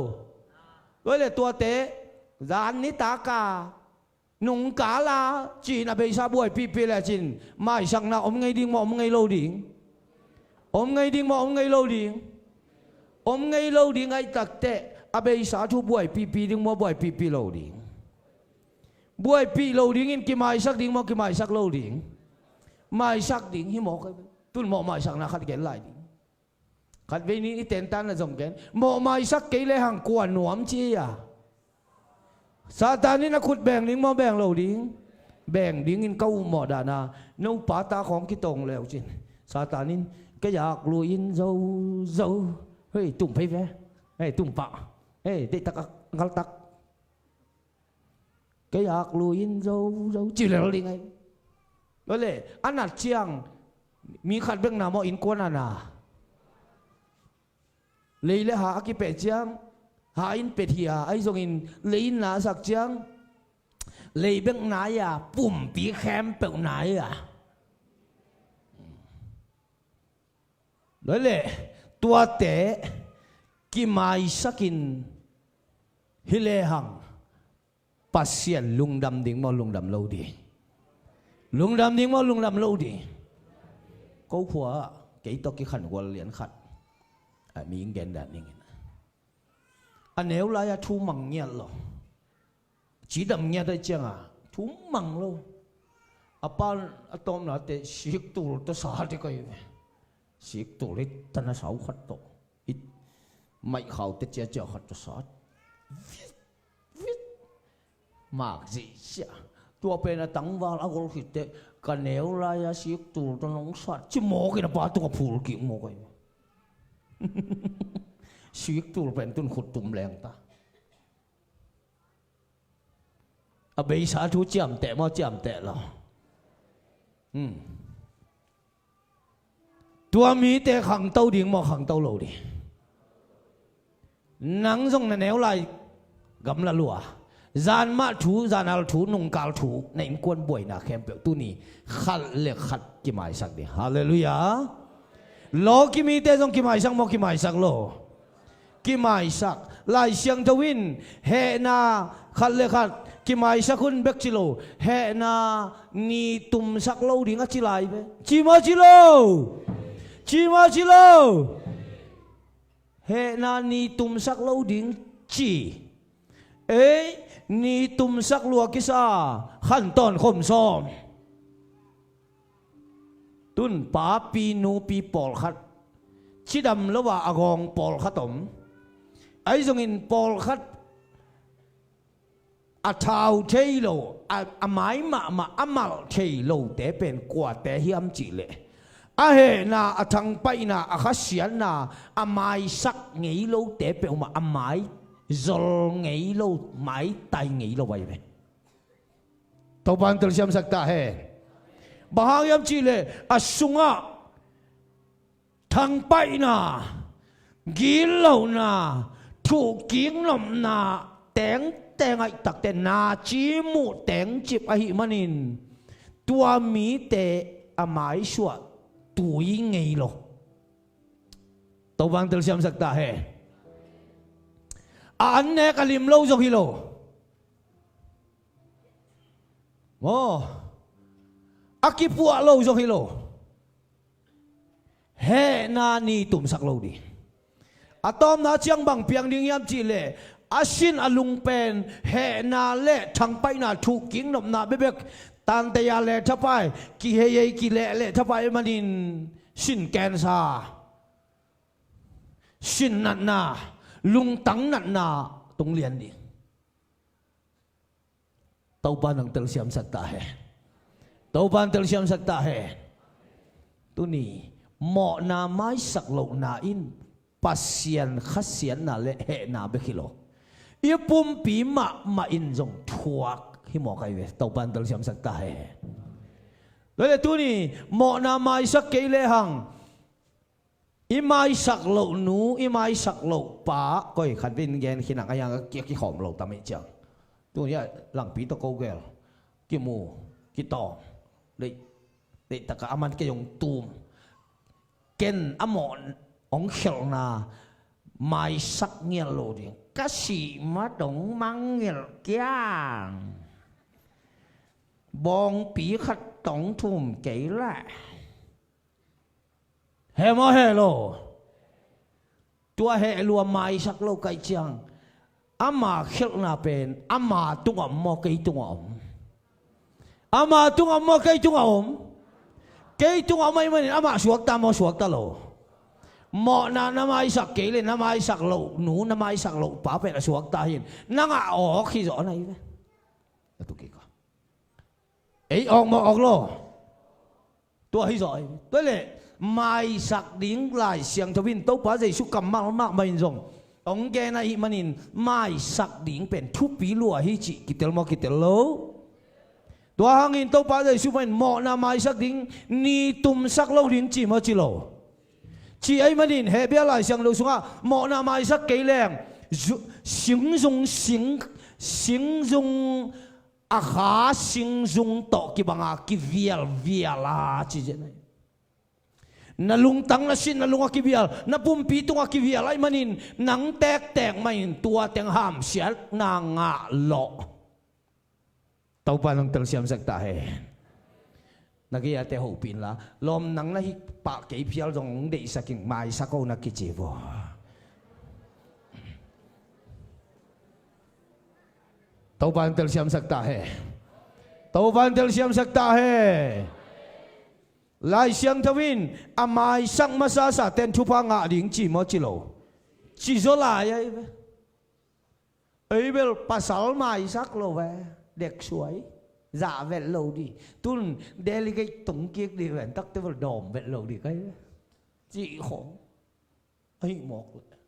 Tua le tuate zan nitak a nungkal a ci-in a beisa buaipihpih lecin maisakna om ngei ding maw om ngei lo ding? Om ngei ding maw om ngei lo ding? Om ngei lo ding ahih takteh a beisa thu buaipihpih ding maw buaipihpih lo ding? Buaipih lo dingin kimaisak ding maw kimaisak lo ding? Maisak ding hi mawk. Tun mawh maisakna khat gen lai ding. Khatvei ni i tentan na zong gen. Mawh maisak kei lehang kua nuam ci a. Satan in a khut beng ding maw beng lo ding? Beng dingin ka uh mawh dana nopa ta khawng kitawng leucin Satan in ka yak lui in zo zo. Hei tum phei ve. Hei tum pah. Hei deihtak a ngaltak. Kei ak lui in zo zo ci lel ding ai. Tua le a nat ciang mi khat bek na maw innkuan a na? Lei le ha a kipeh ciang ha in pet hi a, ahi zongin lei in na a sak ciang lei bek nai a, pumpi khempeuh nai a. Tua le tuate kimaisakin hi lehang Pasian lungdam ding maw lungdam lo ding? Lungdam ding maw lungdam lo ding? Ko khua kei tawh kikhan gual lian khat a mi gen dan dingin a neu lai-a thu mang ngiat lo. Cidam ngiat ahi cianga thu mang lo. A pan a tawmnate siktul tawh sa te kai ve. Siktul hi tana sau khat tawh hi. Maihkhaute ciacia khat tawh sa vit vit. Mak zihsia. Tua pen a tangval a gol khitte ka neu lai-a siktul tawh nong sat ci mawkin a pa tungah phul kik mawk ahi. Siktul pen tun khut tum leng ta. A beisa thu ciamteh maw ciamteh lo? Hmm. Tua mite khangto ding maw khangto lo ding? Nang zong na neu lai gamla lua. Zan mah thu, zan al thu, nungkal thu, na innkuan buaina khempeuh tuni khat le khat kimaisak ding. Halleluiah. Lawki mite zong kimaisak maw kimaisak lo? Kimaisak. Lai Siangtho in hehna khat le khat kimaisak hun bek ci lo, hehna ni tumsak lo ding a ci lai ve. Ci maw ci lo? Ci maw ci lo? Hehna ni tumsak lo ding ci. Ei, ni tumsak lua kisa, khantawn khom sawm. Tun papi nupi pawlkhat, cidam lo a a gawng pawlkhat om. Ahi zongin pawlkhat a thau thei lo, a, a mai mahmah a malh thei lote pen kuate hiam cihleh, a hehna, a thangpaihna, a khasiatna a maisak ngei lote peuhmah, a mai zol ngei lo, maitai ngei lo ahi ve. Topa'n telsiamsak ta hen. Bang hang hiam cihleh, a sungah thangpaihna, gitlohna, thuhkiknopna tengteng, ahihtakte naci muh tengcip ahih manin, tua mite a maisuah tui ngei lo. Topa'n telsiamsak ta hen. A annek a lim lo zong hi lo. Maw, a kipuah lo zong hi lo. Hehna ni tumsak lo ding. A tawpna ciang bang piang ding hiam cihleh, a sin a lung pen hehna le thangpaihna, thuhkiknopna bekbek, tantei a le thapai, kiheihei kileh le thapai manin sin kensa, sin natna, lungtang natna tung lian ding. Topa'n hong telsiamsak ta hen. Topa'n telsiamsak ta hen. Tuni, mawhna maisak lohna in Pasian khasiatna le hehna bek hi lo, i pumpi mahmah in zong thuak hi mawk ahi ve. Topa'n telsiamsak ta hen. Tua le tuni, mawhna maisak kei lehang, i maisak loh nu, i maisak loh pa, koi khat vin gen khin ang, a hiang a ki, a kikhawm lo tam ih ciang. Tuni a langpi tawh ko gel, kimu, kitawm, deih, deihtakah a man kei hong tum. Ken a mawh hong khelhna maisak ngial lo ding. Ka sih ma dong mangngilh kiang. Bawngpi khat tong thum kei leh. He maw, he lo? Tua he lua maisak lo ka hih ciang, ama khelhna pen ama tungah om maw, kei tungah om? Ama tungah om maw, kei tungah om? Kei tungah om ahih manin amah suakta maw, suakta lo? Mawhna na maisak kei le na maisak loh nu, na maisak loh pa pen a suakta hi in, nang a awk hi zaw na hi ve. A tu kik a, ei awk maw, awk lo? Tua hi zaw hi. Tua leh maisak ding Lai Siangtho in Topa Jesu kammal mahmah in zong hong gen ahih manin, maisak ding pen thupi lua hi cih kitel maw, kitel lo? Tua hangin Topa Jesu mah in mawhna maisak ding, ni tumsak lo ding ci maw, ci lo? Ci ahih manin Hebru Lai Siangtho sungah mawhna maisak kei leng, zu-, singzung, sing, singzung, a kha singzung tawh kibanga kivialvial a ci zen ahi. Na lungtang, na sin, na lung a kivial, na pumpi tungah kivial ahih manin, nang tektek mah in tua teng hamsiatna ngah lawh. Topa in hong telsiamsak ta hen. Na gei a te hopih inla, lawm, nang na hih pah kei phial zong hong deihsak ing, maisak o na kici vua. Topa in telsiamsak ta hen. Topa in telsiamsak ta hen. Lai Siangtho in a maisak masasa ten thupha ngah ding ci maw, ci lo? Ci zaw lai ahi ve. Ei bel pasal maisak lo ve, deksuai, zah vet lo ding. Tun delegate tung kik ding ven, takte bel dawm vet lo ding kai ve, cih khawng ahi mawk leh,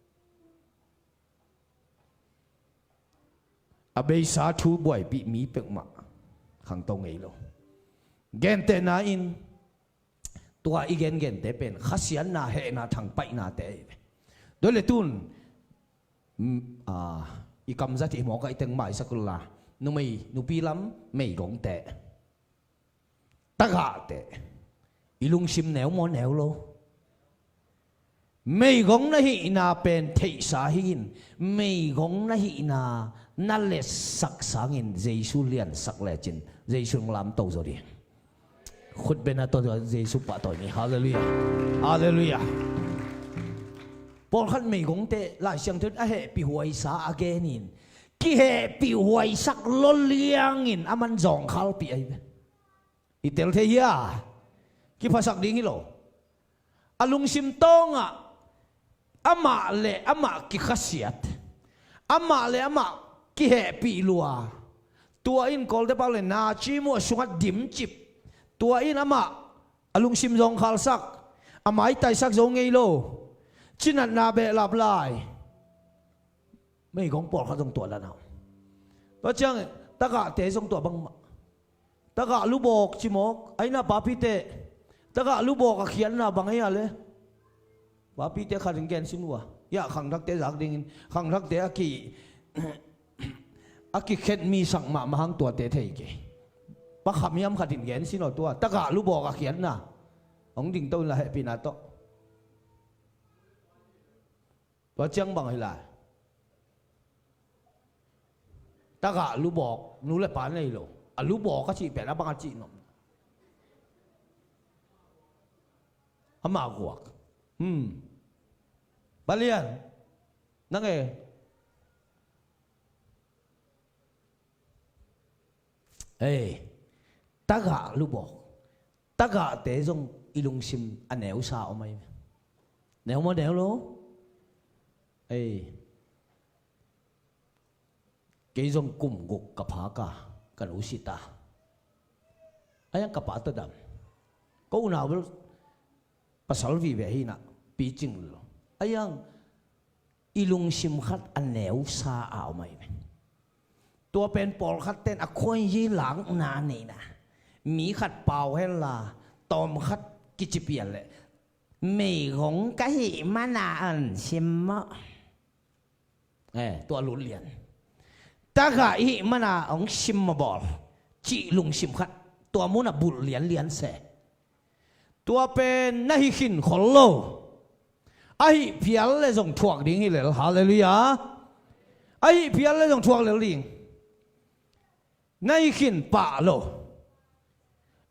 a beisa thu buaipih mi peuhmah khangto ngei lo. Gentehna in, tua i gengente pen khasiatna, hehna, thangpaihnate ahi ve. Tua leh tun, mm, a, i kamzat i mawk a i teng maisak uh la, numei, nupi lam meigongte, tagahte, i lungsim neu maw, neu lo? Meigong na hihna pen theihsa hi in, meigong na hihna na letsak sangin Jesu liansak lecin Jesu hong lamto zaw ding. Khut beng a tawh Jesu pahtawi ni. Halleluiah. Halleluiah. Pawlkhat meigongte Lai Siangtho in a hehpih huaisa a genin, kihehpih huaisak loliangin a man zawngkhalpih ahi ve. I tel thei hia? Kiphasak ding hi lo. A lungsim tawngah amah le amah kikhasiat, amah le amah kihehpih lua. Tua in Kawlte pau le na cim uh a sungah dimcip. Tua in amah a lungsim zawngkhalsak, a maitaisak zo ngei lo. Cinatna behlap lai. Meigong pawlkhat zong tua dan a om. Tua ciang tagahte zong tua bangmah. Tagah lubawk ci mawk, a inn ah papite. Tagah lubawk a khiatna bang ei a le. Papite khat in gen sin uh a. Hiah khangthakte zak dingin, khangthakte a ki, a kikhet mi sak mahmah hang tuate thei kei. Pa kham hiam khat in gen sin aw tua. Tagah lubawk a khiatna. Hong dingto in la hehpihna tawh. Tua ciang bang hi lai. Tagah lubawk, nu le pa nei lo. A lubawk a cih pen a bang a cih nop. Ama guak. Hmm. Balian. Nang e. Ei, tagah lubawk. Tagahte zong i lungsim a neusa om ahi. Neu maw, neu lo? Ei. Kei zong kum guk ka phak a, ka nu si ta. A hiang ka pa tawh dam. Ko unau bel pasal vive hi na, picing lo. A hiang i lungsim khat a neusa a om ahi ve. Tua pen pawlkhat ten a khuainzi lakna neihna. Mi khat pau henla, tawm khat kicipian leh. Meigong ka hih mana an sim mawh. Eh, tua lut lian. Tagah i hih mana hong sim mawh bawl. Cih lungsim khat. Tua muna bulh lianlian se. Tua pen na hi khin khol lo. A hih phial le zong thuak ding hi lel. Halleluiah. A hih phial le zong thuak lel ding. Na hi khin pah lo.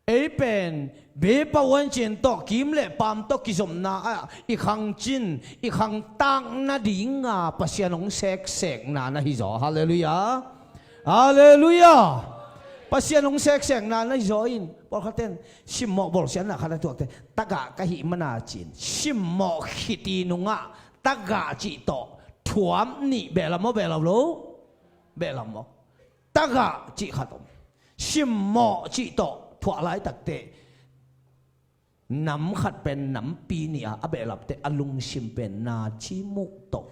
Ei pen bepa uan cin tawh kim le paam tawh kizopna ah i khang cin, i khang tak nadinga Pasian hong seksekna na hi zaw. Halleluiah. Halleluiah. Pasian hong seksekna na hi zaw in. Pawlkhat ten simmawh bawlsiatna khat a tuakte, tagah ka hih mana cin simmawh khit i nungah tagah cih tawh thuam nih. Behlap maw, behlap lo? Behlap maw? Tagah cih khat om. Simmawh cih tawh thuah laitakte nam khat pen nampi nih a, a behlapte a lungsim pen na cim uh tawh,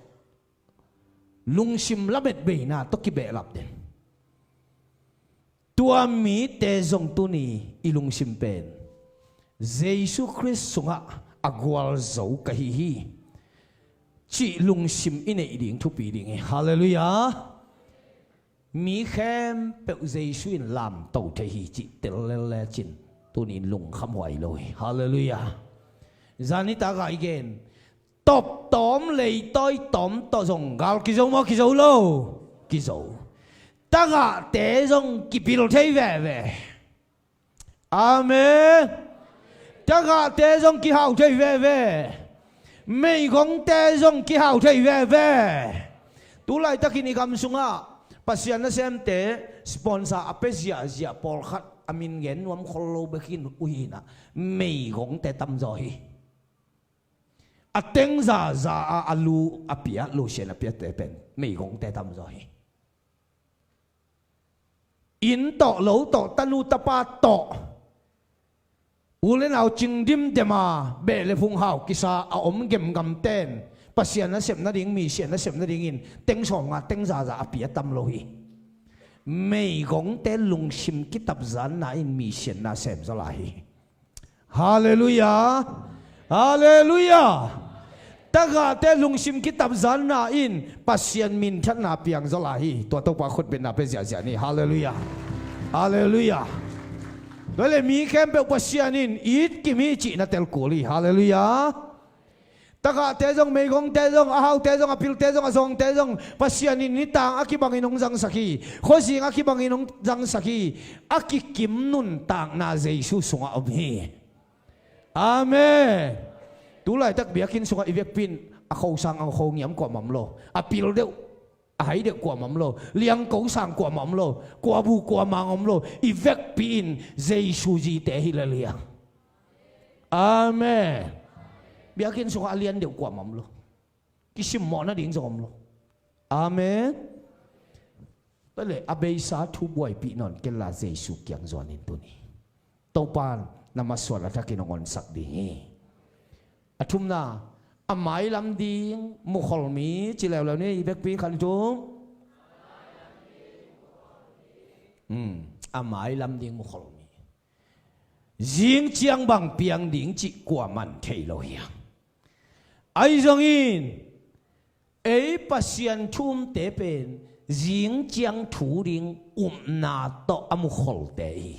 lungsim lametbeina tawh kibehlap den. Tua mite zong tuni i lungsim pen Jesu Khrist sungah a gualzo ka hi hi cih lungsim i neih ding thupi ding hi. Halleluiah. Mi khempeuh Jesu in lamto thei hi cih tel lel lecin tuni in lungkham huai lo hi. Halleluiah. Zanitak ah i gen, top tawm, leitawi tawm tawh zong gal kizo maw, kizo lo? Kizo. Tagahte zong kipil thei veve. Amen. Tagahte zong kihau thei veve. Meigongte zong kihau thei veve. Tu laitakin i gam sungah Pasian nasemte sponsor a pia ziahziah pawlkhat a min gen nuam khol lo bek hi uh hi na, meigongte tamzaw hi. A teng zaza a, a lu a pia, lusian a piate pen meigongte tamzaw hi. Inn tawh, lo tawh, tanu tapa tawh, u le nau cing dimdem a, beh le phung hau kisa a om gemgam ten Pasian nasep nading, misian nasep nadingin teng sawmnga, teng zaza a pia tam lo hi. Meigongte lungsim kitapzanna in misian na sem zaw lai hi. Halleluiah. Halleluiah. Tagahte lungsim kitapzanna in Pasian minthanna piang zaw lai hi. Tua Topa khutbetna pia ziahziah ni. Halleluiah. Halleluiah. Tua le mi khempeuh Pasian in it kim hi cih na tel kul hi. Halleluiah. Tagahte zong, meigongte zong, a haute zong, a pilte zong, a zawngte zong Pasian in nitang a kibangin hong zangsak hi. Khuazing a kibangin hong zangsak hi. A kikim nuntakna Jesu sungah om hi. Amen. Tu laitak biakinn sungah i vekpi in A khosang a khongiam kuamah om lo. A pil deuh, a hai deuh kuamah om lo. Liangko sang kuamah om lo. Kuabu kuamah om lo. I vekpi in Jesu zite hi lel hi a. Amen. Biakinn sungah a lian deuh kuamah om lo. Kisimmawh nading zong om lo. Amen. Tua leh a beisa thu buaipih nawn kei la Jesu kiang zuan in tuni. Topan na masuan a thakin hong honsak ding hi. A thumna, a mailam ding mukhol mi, ci leuleu ni, i vekpi khat i thum. Hmm, a mailam ding mukhol mi. Zing ciang bang piang ding cih kuaman thei lo hi a. Ahi zongin, ei Pasian thu umte pen, zing ciang thu ding upna tawh a mukholte hi.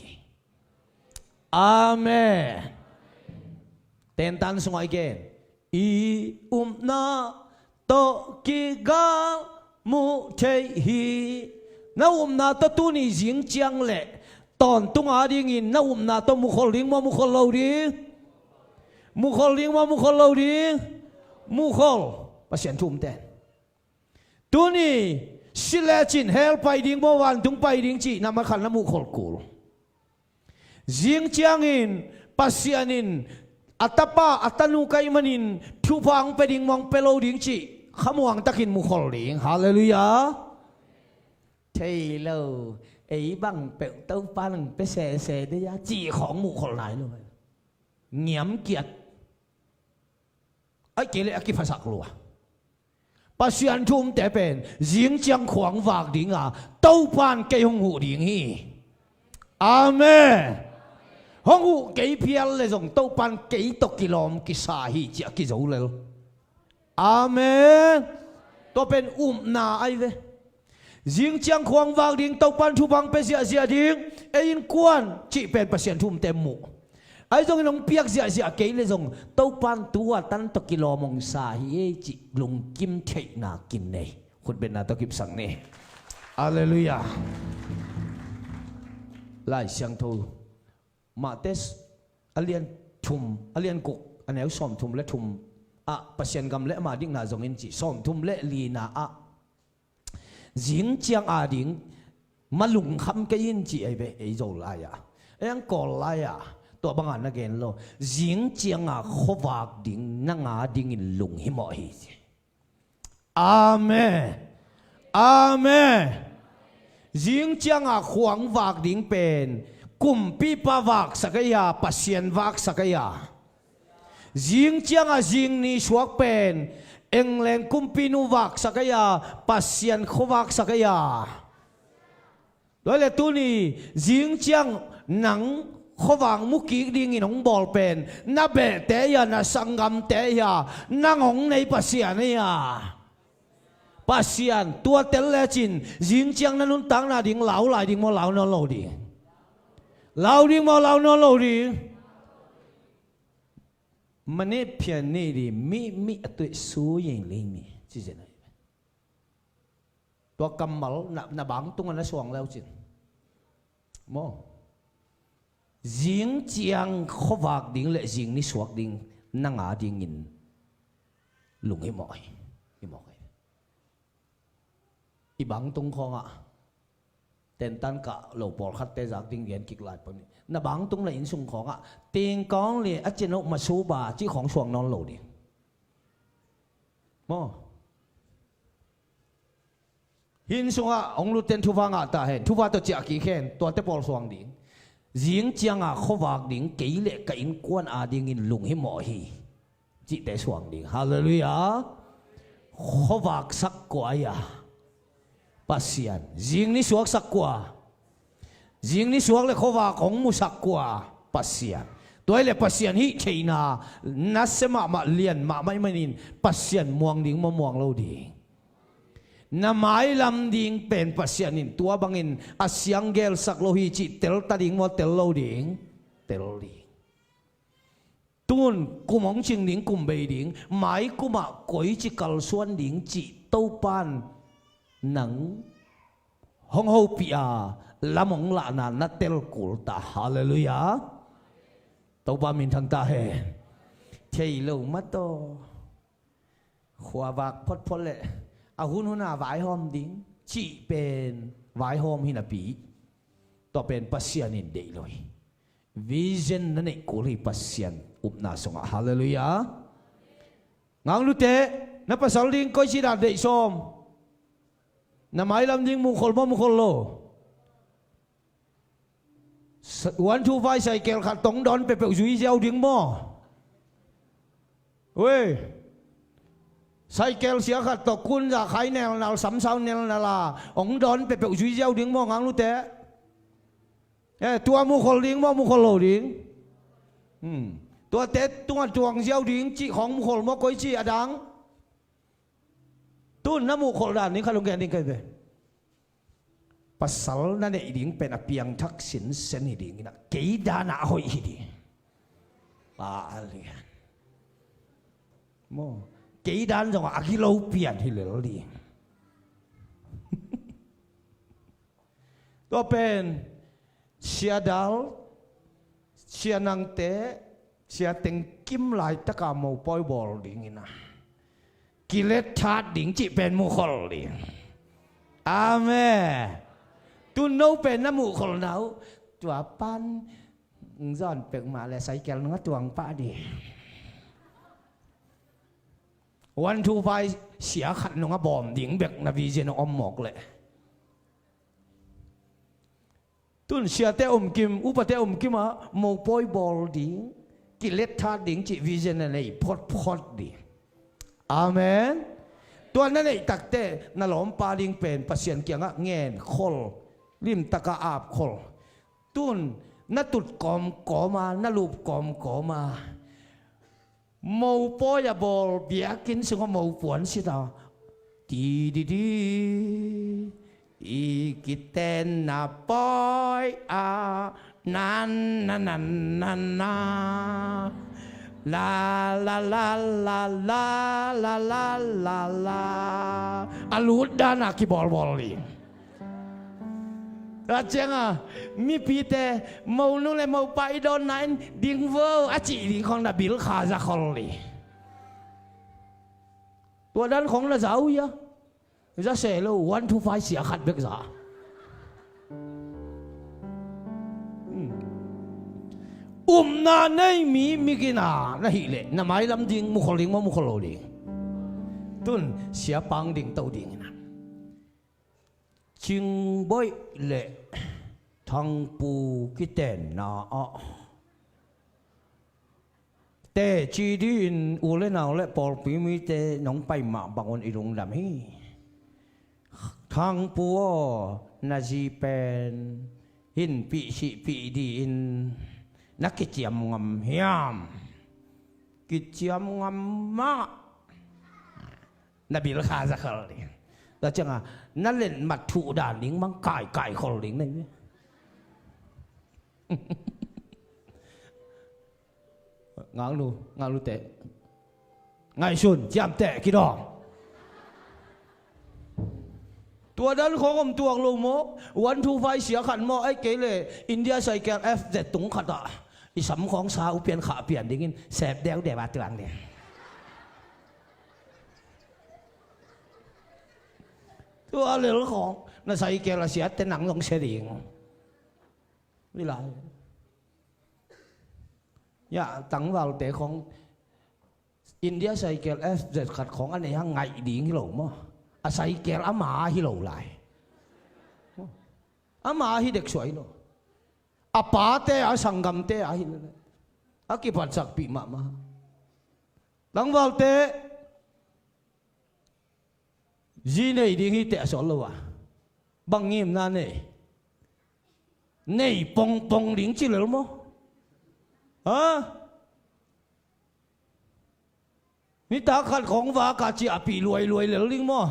Amen. Tentan sungah i gen. I upna tawh kigal muh theih hi. Na upna tawh tuni zing ciang leh tawntung adingin na upna tawh mukhol ding maw, mukhol lo ding? Mukhol ding maw, mukhol lo ding? Mukhol. Pasian thu umte. Tuni si lecin hell pai ding maw, vantung pai ding cih na makhan na mukhol kul. Zing ciangin Pasian in a tapa a tanu ka hih manin thupha hong pia ding maw, hong pia lo ding cih khamuang takin mukhol ding. Halleluiah. Thei lo, ei bang peuh Topa nang pia sese dei a cih khawng mukhol nai lo. Ngiamkiat. Ai kei leh a kiphasak lua. Pasian thu umte pen zing ciang khuang vak dinga Topan kei hong huh ding hi. Amen. Hong huh kei phial leh zong Topan kei tawh kilawm kisa hi ci-a kizo lel. Amen. Tua pen upna ai ve. Zing ciang khuang vak ding, Topan thupha hong pia ziahziah ding, ei innkuan cih pen Pasian thu umte muh. Ahi zongin hong piak ziahziah kei leh zong Topan tu-a tan tawh kilawm hong sa hi ei cih lungkim theihna kin nei. Khutbetna tawh kipsak ni. Halleluiah. Lai Siangtho Mate a lian thum, a lian guk, a neu sawmthum le thum ah Pasian gam le ama dikna zong in ci, sawmthum le lina ah zing ciang ading ma lungkham kei in ci ei ve, ei Zo lai-ah. Ei ang Kawl lai-ah tua bangah na gen lo. Zing cianga khuavak ding nang adingin lunghimawh hi ci. Amen. Amen. Zing cianga khuang vak ding pen kumpipa vaksak ei a, Pasian vaksak ei a. Zing cianga zing ni suak pen England kumpinu vaksak ei a, Pasian khuavaksak ei a. Tua leh tuni zing ciang nang khuavak mukik dingin hong bawl pen na behte hi a, na sanggamte hi a, nang hong nei Pasian hi a. Pasian tua tel lecin zing ciang na nuntakna ding lau lai ding maw, lau nawn lo ding? Lau ding maw, lau nawn lo ding? Manit phian ni ding, mi mi a tuih su ying ling ni ci zen. Tua kammal na, na bang tungah na suang leu cin maw? Zing ciang khuavak ding le zing ni suak ding nang adingin lunghimawh hi. Himawh hi. I bang tung khawngah tentan kah lo pawlkhatte zak ding gen kik lai pah ni. Na bang tung na inn sung khawngah tingkawng li a cin uh masuba cih khawng suang nawn lo ding maw? Hih inn sungah hong lutten thupha ngah ta hen, thupha tawh ciah kik hen, tuate pawl suang ding. Zing cianga khuavak ding, kei le ka innkuan adingin lunghimawh hi cihte suang ding. Halleluiah. Khuavaksak kua hi a? Pasian. Zing ni suaksak kua? Zing ni suak le khuavak hong musak kua? Pasian. Tua hi le Pasian hih theihna nasia mahmah, lian mahmah ahih manin Pasian muang ding maw, muang lo ding? Na mailam ding pen Pasian in tua bangin a siang gelsak lo hi cih tel ta ding maw, tel lo ding? Tel ding. Tun kum hong cing ding, kum bei ding, mai kumah koici kalsuan ding cih Topan nang hong hopih a, lam hong lahna na tel kul ta. Halleluiah. Topa minthang ta hen. Thei lo mataw. Khuavak photphot le a hunhun a vaihawm ding cih pen vaihawm hi napi, tua pen Pasian in deih lo hi. Vision na neih kul hi Pasian upna sungah. Halleluiah. Nganglute, na pasal ding koici dan deih sawm? Na mailam ding mukhol maw, mukhol lo? Sa-, one two five cycle khat tawh hong dawn peuhpeuh zui ziau ding maw? Ui. Cycle sia khat tawh kun za khai nelnal, samsau nelnal a hong dawn peuhpeuh zui ziau ding maw, nganglute? Eh, tua mukhol ding maw, mukhol lo ding? Hmm. Tuate tungah tuang ziau ding cih khawng mukhol maw, koici a dang? Tun na mukhol dan ding khat hong gen ding ka hi ve. Pasal na neih ding pen a piangthak sinsen hi ding in a, kei dan a hoih hi ding. Pa a lian. Maw, kei dan zong a gilo pian hi lel ding. Tua pen Sia Dal, Sia Nangte, Sia Teng Kim laitaka mopawi bawl dingin a kilet that ding cih pen mukhol ding. Amen. Tun no pen na mukhol na uh, tua pan zawn pek mah le cycle nung a tuang pah ding. One two five sia khat nung a bawm ding bek na vision om mawk le. Tun siate om kim, upate om kim a mopawi bawl ding, kilet that ding cih vision na nei photphot ding. Amen. Tua na neih takte na lawmpa ding pen Pasian kiangah ngen khol, limtaka ap khol. Tun na tut kawmkawm a, na lup kawmkawm a, mopawi a bawl biakinn sungah mopuan sit a, ti di di, i kitenna pawi a, nan na nan nan na, la la la la la la la la, a lut dan a kibawlbawl ding. Tua ciangah mipite, monu le mopa i dawnna in ding vo a cih ding khawng na bil kha za khol ding. Tua dan khawng na za uh hia? Za se lo, one two five sia khat bek za. Hmm. Upna nei mi, migina na hih leh na mailam ding mukhol ding maw, mukhol lo ding? Tun sia pang ding to ding ina. Cingboih le Thangpu kitenna ah teci di-in u le nau le pawlpi mite nong pai mah bangun i lungdam hi. Thangpu aw, na zi pen hinpih sihpih di-in na kiciam ngam hiam? Kiciam ngam mah. Na bil kha za khol ding. Tua ciangah na letmat thuh dan ding mang kaikai khol ding na hi. Ngaknu, ngaklute, ngaihsun ciamteh kidawm. Tua dan khawng om tuak lo maw? One two five sia khat maw, ai kei le India cycle F Z tung khat ah i sam khawng sa uh pian khah pian dingin sep deudeu a tuang ding. Tua lel khawng na cycle a siatte nang zong sia ding. Ni lai. Ya, tangvalte khawng India cycle F Z khat khawng a nei a ngaih ding hi lo maw? A cycle ama hi lo lai. Ama hi dek suai lo. A pate a sanggamte a hi lo. A kipatsakpih mahmah. Tangvalte zi nei ding hi teh a sawt lo a. Bang ngimna nei? Nei pongpong ding ci lel maw? Ha? Nitak khat khawng vak a ciahpih luailuai lel ding maw?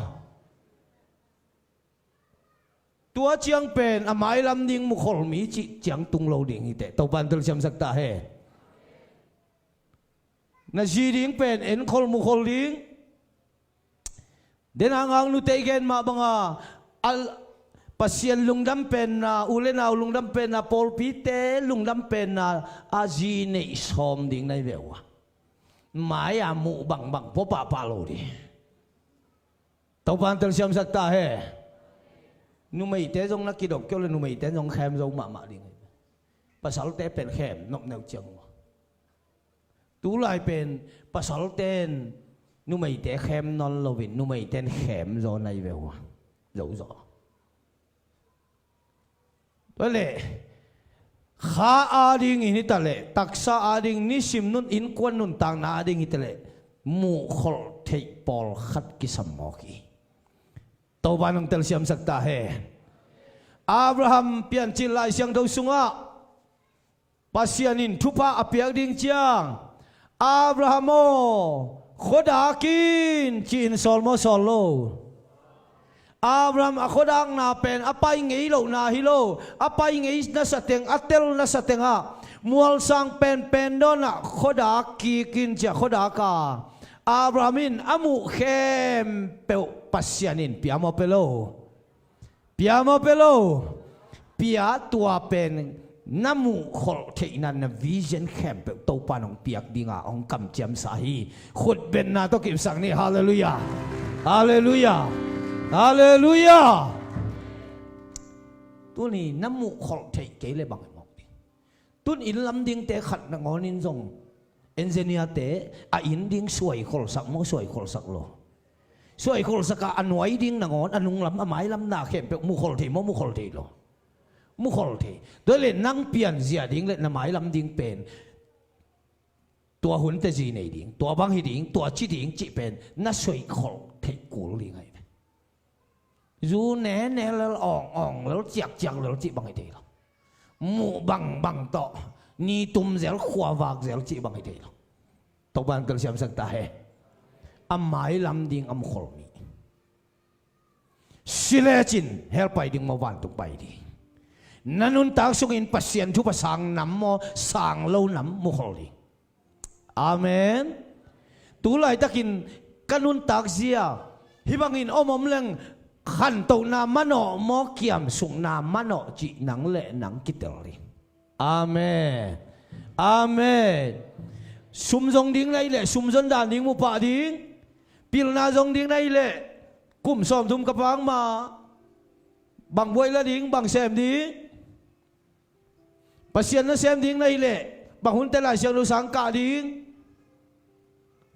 Tua ciang pen a mailam ding mukhol mi cih ciang tung lo ding hi teh. Topan telsiamsak ta hen. Na zi ding pen enkhol mukhol ding. Den a ngaknute i gen mah banga, a Pasian lungdam penna, u le nau lungdam penna, pawlpite lungdam penna, a zi neih sawm ding na hi ve uh a. Mai-a muh bangbang pua pahpah lo ding. Topa'n telsiamsak ta hen. Numeite zong na kidop kei uh leh numeite zong khem zo mahmah ding hi. Pasalte pen khem nopneu ciang uh. Tulai pen pasalte'n numeite khem nawn loin numeite'n khem zaw na hi ve uh a, zo zaw. Tua leh kha adingin hi ta leh, taksa ading, nisim nun innkuan nuntakna ading hi ta leh, muhkholh theih pawlkhat kisam mawk hi. Topa'n hong telsiamsak ta hen. Abraham Piancil Lai Siangtho sungah Pasian in thupha a piak ding ciang, "Abraham aw, khuadak in," ci-in sawl maw, sawl lo? Abraham a khuadakna pen a pai ngei lohna hi lo, a pai ngei nasateng, a tel nasatengah mualsang penpen dawnah khuadak kik in, ci-a khuadak a, Abraham in a muh khempeuh Pasian in pia maw, pia lo? Pia maw, pia lo? Pia. Tua pen na muhkholh theihna, na vision khempeuh Topa'n hong piak dinga hong kamciamsa hi. Khutbetna tawh kipsak ni. Halleluiah. Halleluiah. Halleluiah. Tuni na muhkholh theih kei leh bang hi mawk ding? Tun inn lam dingte khat nangawnin zong, engineer-te a inn ding suaikholhsak maw, suaikholhsak lo? Suaikholhsak a, a nuai ding nangawn, a nunglam, a mailam na khempeuh muhkholh thei maw, muhkholh thei lo? Muhkholh thei. Tua leh nang pianzia ding leh na mailam ding pen tua hun teci nei ding, tua bang hi ding, tua ci ding cih pen na suaikholh theih kul ding ahi ve. Zu nene lel, awng awng lel, ciakciak lel cih bang hi thei lo. Muh bangbang tawh ni tum zel, khua vak zel cih bang hi thei lo. Topa'n telsiamsak ta hen. A mailam ding a muhkholh mi. Si lecin hell pai ding maw, vantung pai ding? Na nuntak sungin Pasian thupha sang nam maw, sang lo nam, muhkholh ding. Amen. Tu laitakin ka nuntak zia hih bangin om om leng, khantohna manawh maw, kiamsukna manawh cih nang leh nang kitel ding. Amen. Amen. Sum zong ding na hih leh sum zon dan ding mu pah ding. Pilna zong ding na hih leh kum sawmthum ka pang mah, bang buai la ding, bang sem ding? Pasian na sem ding na hih leh bang hunte Lai Siangtho sang kah ding?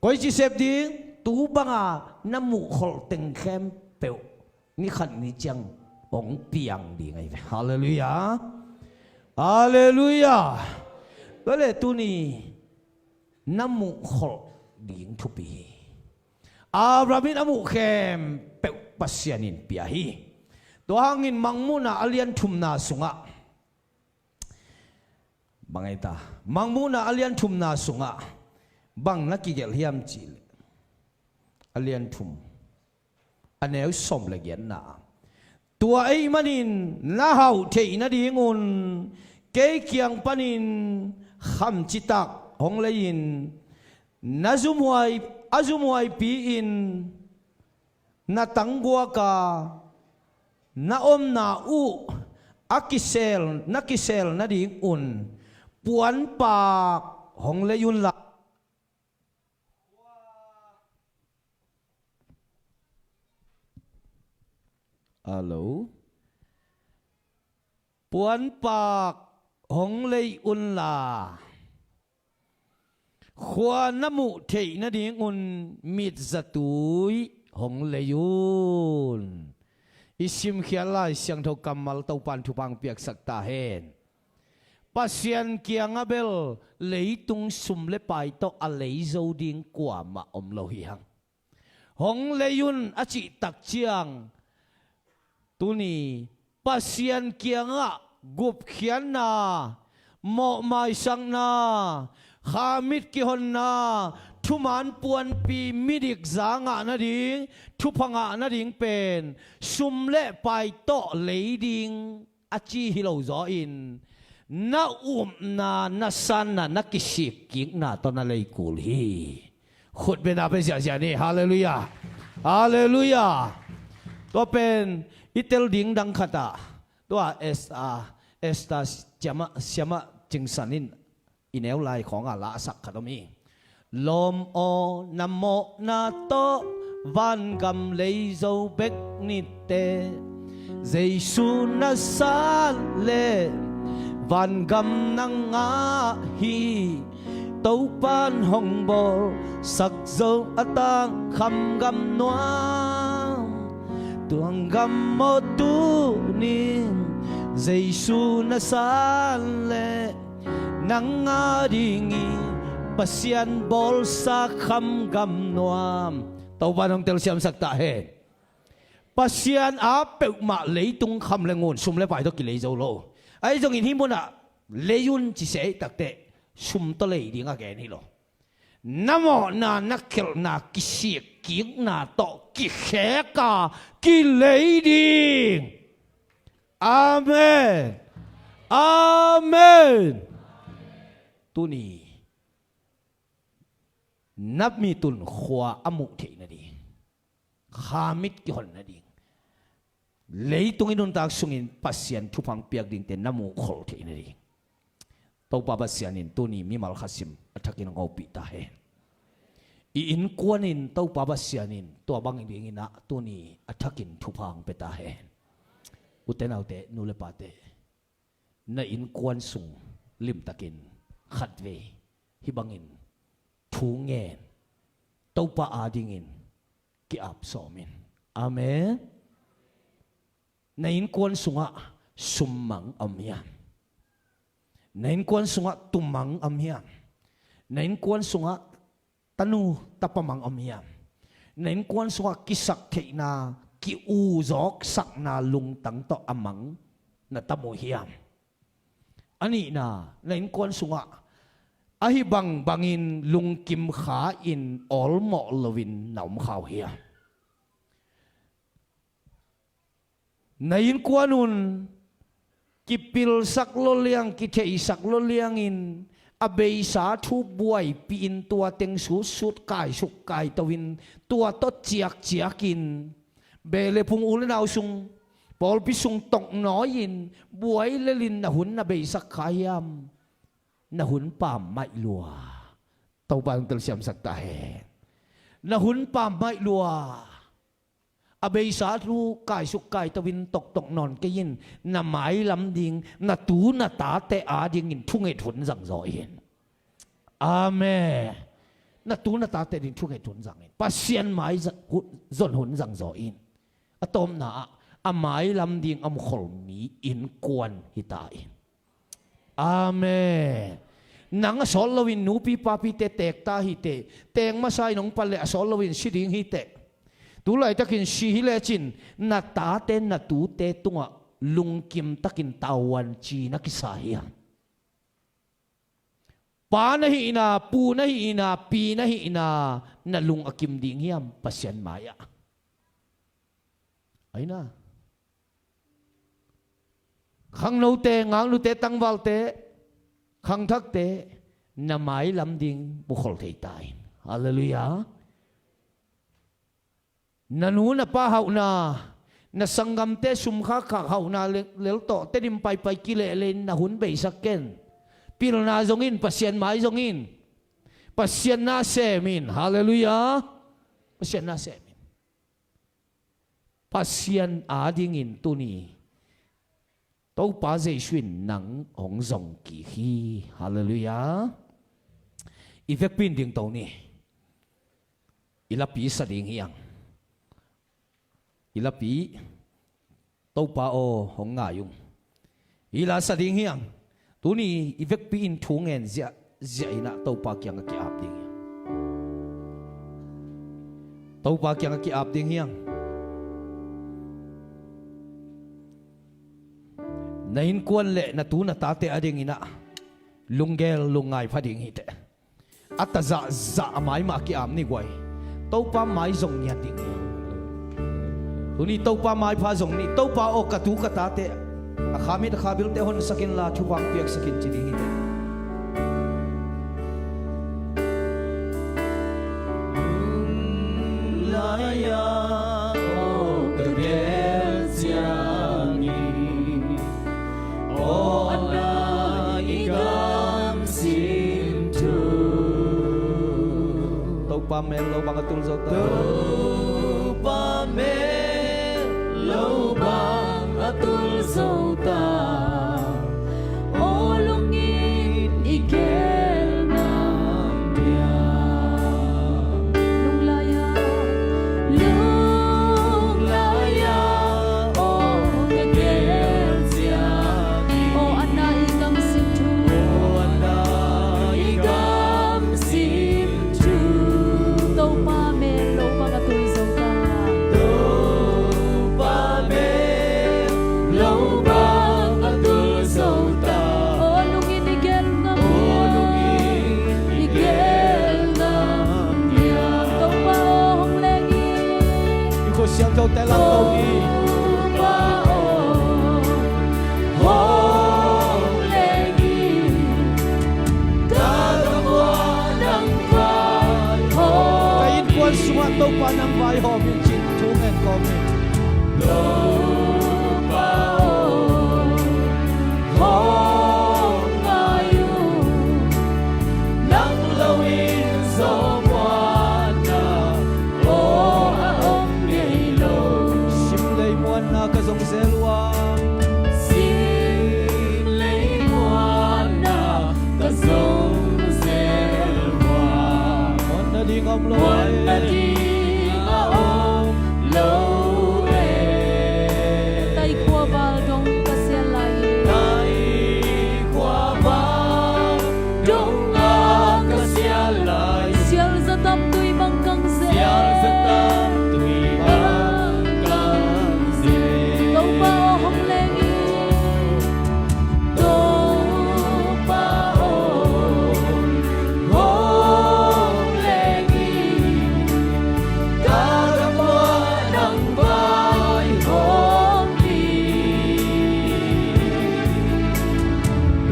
Koici sep ding? Tu banga na muhkholh teng khempeuh ni khat ni ciang hong piang ding ahi ve. Halleluiah. Halleluiah. Tua leh tuni na muhkholh ding thupi hi. Abraham in a muh khempeuh Pasian in pia hi. Tua hangin Mangmuhna a lian thumna sungah, bang ei ta, Mangmuhna a lian thumna sungah bang na kigelh hiam cih leh, a lian thum, a neu sawm le giatna, tua ahih manin na hauh theih nadingun kei kiang panin khamcitak hong lei-in, na zumhuai, a zumhuaipi-in na tangguak a, na omna uh a kisel, na kisel nadingun puanpak hong lei unla. Hallo. Puanpak hong lei unla, khua na muh theih nadingun mitzatui hong lei un. I simkhiat Lai Siangtho kammal Topa'n thupha hong piaksak ta hen. Pasian kiangah bel leitung sum le pai tawh a lei zo ding kuamah om lo hi hang. Hong lei un a cih tak ciang, tuni Pasian kiangah gupkhiatna, mawhmaisakna, khamit kihonna, thuman puanpi midik za ngah nading, thupha ngah nading pen sum le pai tawh lei ding a ci hi lo zaw in, na upna, na sanna, na kisik kikna tawh na lei kul hi. Khutbetna pia ziahziah ni. Halleluiah. Halleluiah. Tua pen i tel ding dang khat ah, tua Esther, Esther siamah, siamah Cingsan in i neu lai khawngah la a sak khat om hi. Lawm aw, na mawhna tawh vangam leizo bek nitte. Jesu na sat leh vangam na ngah hi. Topan hong bawlsak zo a tak kham gam nuam. Tuang gam maw tunin Jesu na sat leh nang a ding hi. Pasian bawlsak kham gam nuam. Topan hong telsiamsak ta hen. Pasian a peuhmah leitung kham le ngun, sum le pai tawh kilei zo lo. Ahi zongin hih munah lei un ci se ahih takteh sum tawh lei ding a gen hi lo. Na mawhna, na khelhna, kisikkikna tawh kikhek a kilei ding. Amen. Amen. Tuni na mit un khua a muh theih nading, kha mit kihon nading, leitung i nuntak sungin Pasian thupha piak dingte na mukhol theih nading Topa Pasian in tuni mimal khat sim a thakin hong hopih ta hen. I innkuan in Topa Pasian in tua bang dingin ah tuni a thakin thupha hong pia ta hen. Ute naute, nu le pate, na innkuan sung limtakin khatvei hih bangin thu ngen, Topa adingin ki-ap sawm in. Amen. Na innkuan sungah summang a om hiam? Na innkuan sungah tumang a om hiam? Na innkuan sungah tanu tapa mang a om hiam? Na innkuan sungah kisak theihna, ki-uzawksakna lungtang tawh a mang na tam uh hiam? A nihna, na innkuan sungah ahi bangbangin lungkim kha-in awlmawh loin na om kha uh hiam? Na innkuan un kipilsak lo liang, kitheisak lo liangin a beisa thu buaipihin tua teng sutsut kaisuk kaito-in tua tawh ciakciakin beh le phung, u le nau sung, pawlpi sung toknawi-in buai lelin na hun na beisak kha hiam? Na hun pammaih lua. Topa in telsiamsak ta hen. Na hun pammaih lua. A beisa thu kaisuk kaito-in toktok nawn kei in, na mailam ding, na tu na tate adingin thunget hun zangzaw in. Amen. Na tu na tate ding thunget hun zang in. Pasian mai za-, hu-, zon hun zangzaw in. A tawpna ah a mailam ding a mukhol mi innkuan hi ta in. Amen. Nang a sawt loin nupi papite teek ta hi teh, teek masa in hong pan leh a sawt loin si ding hi teh. Tu laitakin si hi lecin na tate na tute tungah lungkim takin tavuan ci na kisa hiam? Pa na hihna, pu na hihna, pi na hihna, na lung a kim ding hiam Pasian mai-ah? Aina. Khangnote, ngangnute, tangvalte, khangthakte, na mailam ding mukhol thei ta in. Halleluiah. Na nu na pa hauhna, na sanggamte sumkhakkhak hauhna le-, lel tawh Tedim paipai kileh le in na hun beisak ken. Pilna zong in, Pasian mai zong in. Pasian na sem in. Halleluiah. Pasian na sem in. Pasian adingin tuni Topa Jesu in nang hong zong kik hi. Halleluiah. I vekpi in dingto ni. I lapi sa ding hi hang. I lapi, Topa aw hong ngai ung. I la sa ding hi hang. Tuni i vekpi in thu ngen ziah ziah in ah Topa kiangah ki-ap ding hi hang. Topa kiangah ki-ap ding hi hang. Na innkuan le na tu na tate adingin ah lunggel lungngai pha ding hi teh. A tazahzah a mai mah ki-ap ni guai. Topa mai zong ngiat ding hi. Tuni Topa maipha zong ni. Topa aw, ka tu ka tate a kha mit a kha bilte honsak inla thupha piaksak in ci ding hi teh. Lai-a aw ka gel ciang in, aw na i gamsim thu. Topa Pa mel lo bang a tul zo ta. Topa mel lo bang a tul zo ta. Aw lungin i gel ngam hiam? Lunglai-a, lunglai-a, aw ka gel ciat hi. Aw a na i gamsim thu. Aw a na i gamsim thu. Topa mel lo bang a tul zo ta. Topa mel lo bang a tul zo ta. Aw lungin i gel ngam hiam? Aw lungin i gel ngam hiam? Topa aw hong leng in. I khut siangthote lam tawh hi. Topa aw hong leng in. Ka gam uah nang vai hawm. Ka innkuan sungah Topa nang vai hawm in, cih thu ngen kawm hi. Topa aw hong ngai un. Nang lo in zawmuanna aw a om ngei lo. Sim lei muanna ka zong zel uh a. Sim lei muanna ka zong zel uh a. Muanna ding a om lo e. Muanna ding a om lo e. Taikhua val dong ka sial lai hi. Taikhua val dong a ka sial lai. Sial zatam tui bang kang zel. Sial zatam tui bang kang zel. Topa aw hong leng in. Topa aw hong leng in. Ka gam uah nang vai hawm in.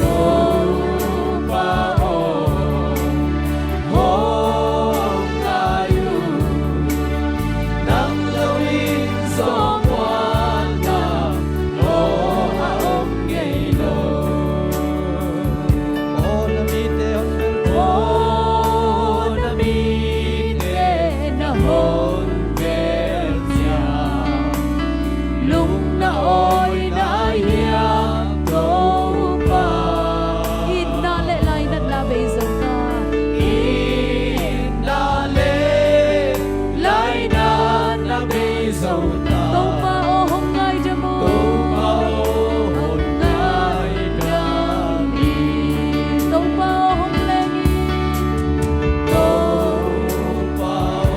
Topa aw hong ngai un. Nang lo in zawmuanna aw a om ngei lo. Aw na mite hong bel. Aw na mite na hong bel ciang. Lungna awi nai hiam Topa? Itna le lainatna bei zo ta. Itna le lainatna bei zo ta. Topa aw hong ngaidam un. Topa aw hong ngaidam in. Topa aw hong leng in. Topa aw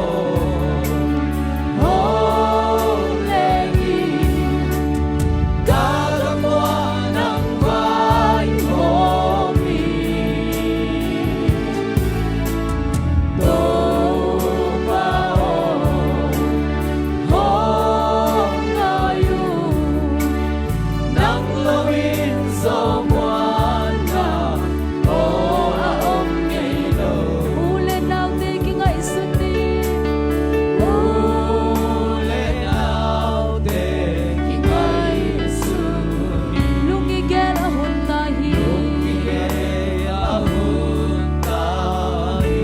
hong leng in. Ka gam uah nang vai hawm in. Topa aw hong ngai un. Nang lo in zawmuanna aw a om ngei lo. U le naute kingaihsun ni. U le naute kingaihsun ni. Lung i gel a hun ta hi. Lung i gel a hun ta hi.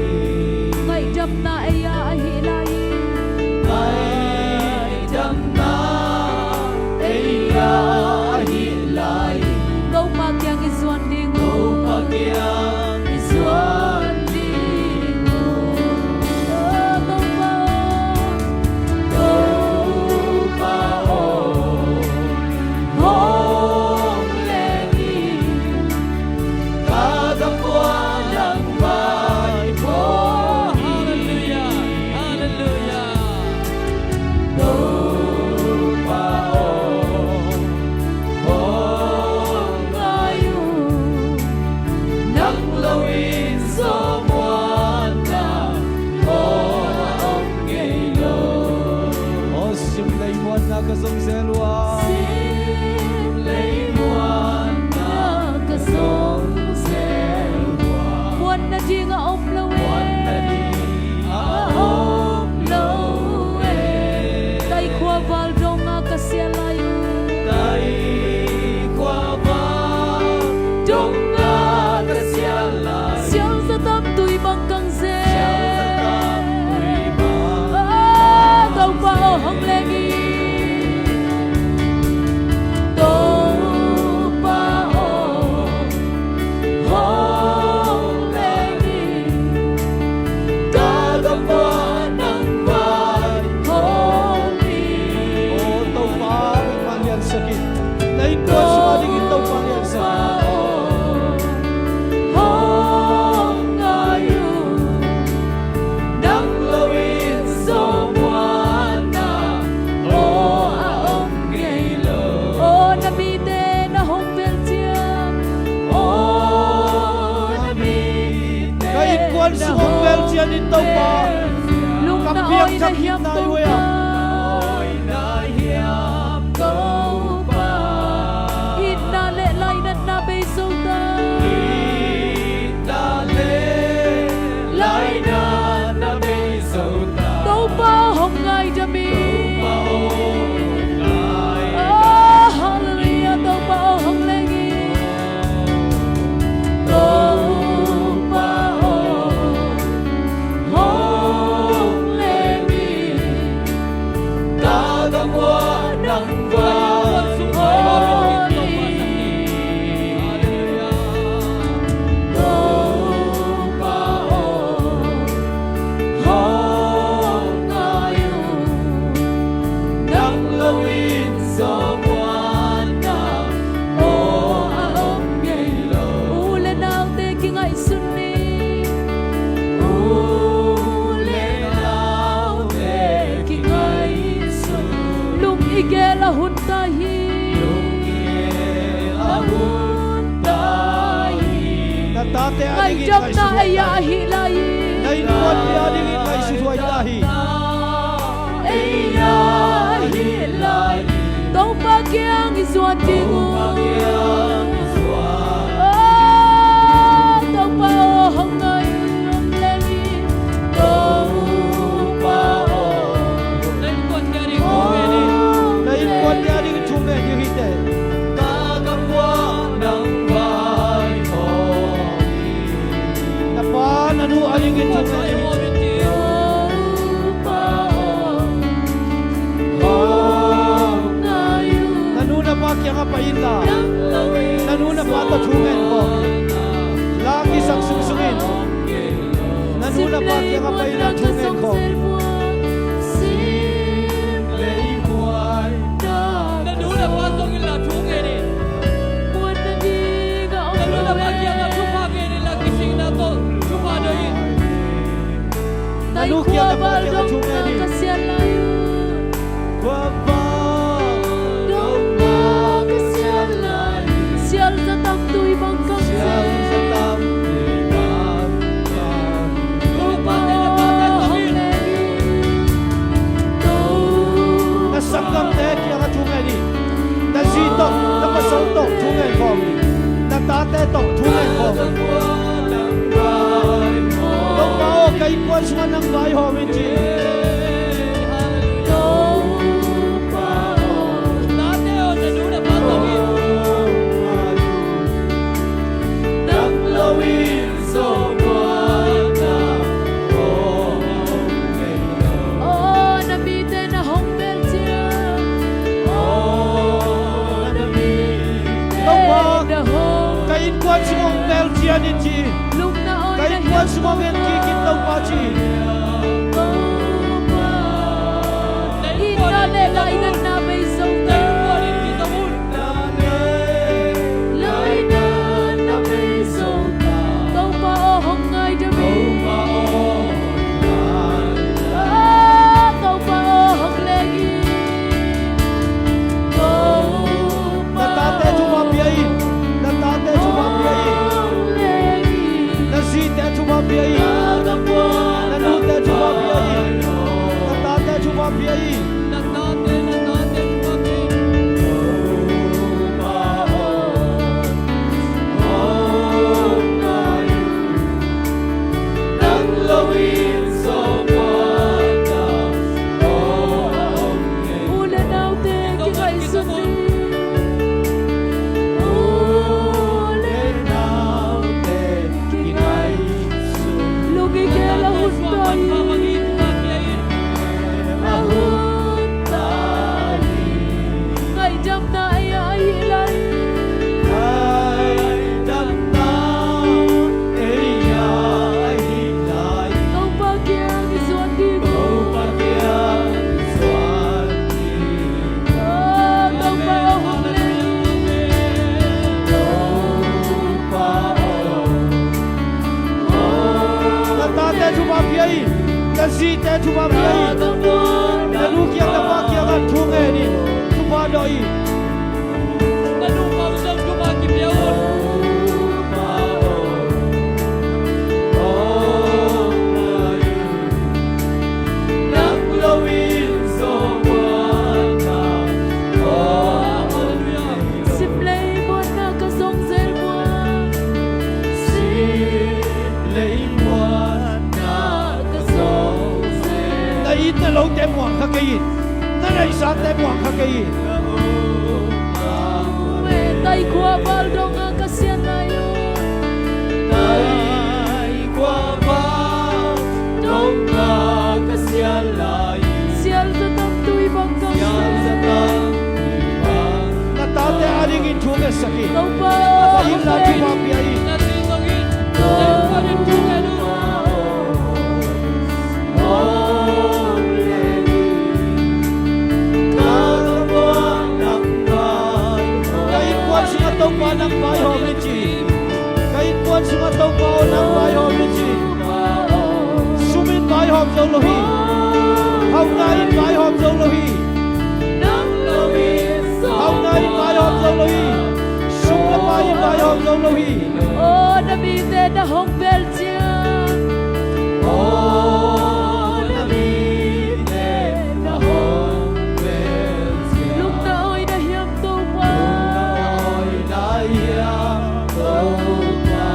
Ngaihdamna ei a ahih lai hi. Ngaihdamna ei a ahih lai hi. Topa kiang i zuan ding uh. Topa kiang i zuan ding uh. Topa aw, Topa aw, hong leng in. Ka gam uah nang vai hawm in. Halleluiah, halleluiah. Topa aw, hong ngai un. Nang lo in zawmuanna aw a om ngei lo. Aw sim lei muanna ka zong zel uh a. Sim lei muanna ka zong zel uh a. Muanna ding a om lo e. Muanna ding a om lo e. Taikhua val dong a ka sial lai uh. Taikhua val dong a ka sial lai. Sial zatam tui bang kang zel. Sial zatam Kuan sung hong bel ciangin Topa, ka piangthak hihna hi uh a. Itna le lainatna bei zo ta. Itna le lainatna bei zo ta. Topa aw hong ngaidam in. Topa aw hong ngaidam in. Oh, hallelujah, Topa aw hong leng in. Topa aw hong leng in. Ka gam uah nang vai hong in. Topa aw hong ngai un. Nang lo in sawm uah nang aw a om ngei lo. U le naute kingaihsun ni. U le naute kingaihsun. Lung i gel a hun ta hi. Lung i gel a hun ta hi. Na tate a dingin ngaidamna ngaihsuthuai ta hi. Ei a ahih lai. Na innkuanpih a dingin ngaihsuthuai ta hi. Ei a ahih lai. Topa kiang i zuan ding uh. Topa kiang i zuan. Oh, Topa aw hong ngai un, hong leng in. Topa aw. Na innkuanpih a ding thu ngen in. Na innkuanpih a ding thu ngen in hi teh. Ka gam uah nang vai hong in. Na pa na nu a dingin thu ngen in. Na nu na pa kiangah pai inla, na nu na pa tawh thu ngen khawm in. La kisap sungsung in. Na nu na pa kiangah pai inla thu ngen khawm in. Na nu na pa zong inla thu ngen in. Na nu na pa kiangah thupha ngen inla, kisingna tawh thupha dawh in. Na nu kiangah, na pa kiangah thu ngen in. Sial zatam tui bang kang. Sial zatam tui bang kang. Topa aw hong leng in. Na sanggamte kiangah thu ngen in. Na zi tawh, na pasal tawh thu ngen khawm in. Na tate tawh thu ngen khawm in. Topa aw, ka innkuan sungah nang vaihawm in ci. Topa aw. Tate aw, na nu na pa tawh in. Nang lo in sawmah nang aw hong leng lo. Aw, na mite na hong bel ciang. Aw, na mite na hong. Topa, ka innkuan sung hong bel ciang in ci. Ka innkuan sung hong en kik in Topa ci. Topa. Itna le lainatna bei zo ta. Lainatna bei zo ta. Topa aw hong ngaidam in. Ah, Topa aw hong leng in. Topa. Na tate thupha pia in. Na tate thupha pia in. Hong leng in. Na zite thupha pia in. Na nute thupha pia in. Na tate thupha pia in. U le naute kingaihsun ni. U le naute kingaihsun. Lung i gel a hun ta hi. A hun ta hi. Ngaihdamna ei a ahih lai. Ngaihdamna ei a ahih lai. Topa kiang i zuan ding. Topa kiang i zuan ding. Oh, Topa aw hong leng. Topa aw. Na tate thupha pia in. Na zite thupha pia in. Na nu kiang, na pa kiangah thu ngen in. Thupha dawh in. Na nu pa zong thupha kipia un. Lote muang kha kei in. Na neihsate muang kha kei in. Taikhuaval dong a ka sial lai uh. Taikhuaval dong a ka sial lai uh. Sial zatang tui bang ka sial zatang tui bang. Na tate adingin thu ngetsak in. Topa. Topa in na thu pia in. Ka innkuan sungah Topa nang vaihawm in ci. Ka innkuan sungah Topa aw nang vaihawm in ci. Sum in vaihawm zo lo hi. Hauhna in vaihawm zo lo hi. Hauhna in vaihawm zo lo hi. Sum le pai in vaihawm zo lo hi. Aw na mite na hong bel ciang. Aw na mite na hong bel ciang. Lungna awi na hiam Topa. Lungna awi na hiam Topa.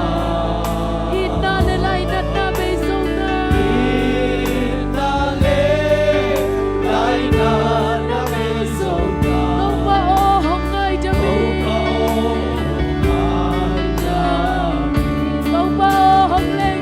Itna le lainatna bei zo na. Itna le lainatna bei zo na. Topa aw hong ngaidam in. Topa aw hong ngaidam in. Topa aw hong leng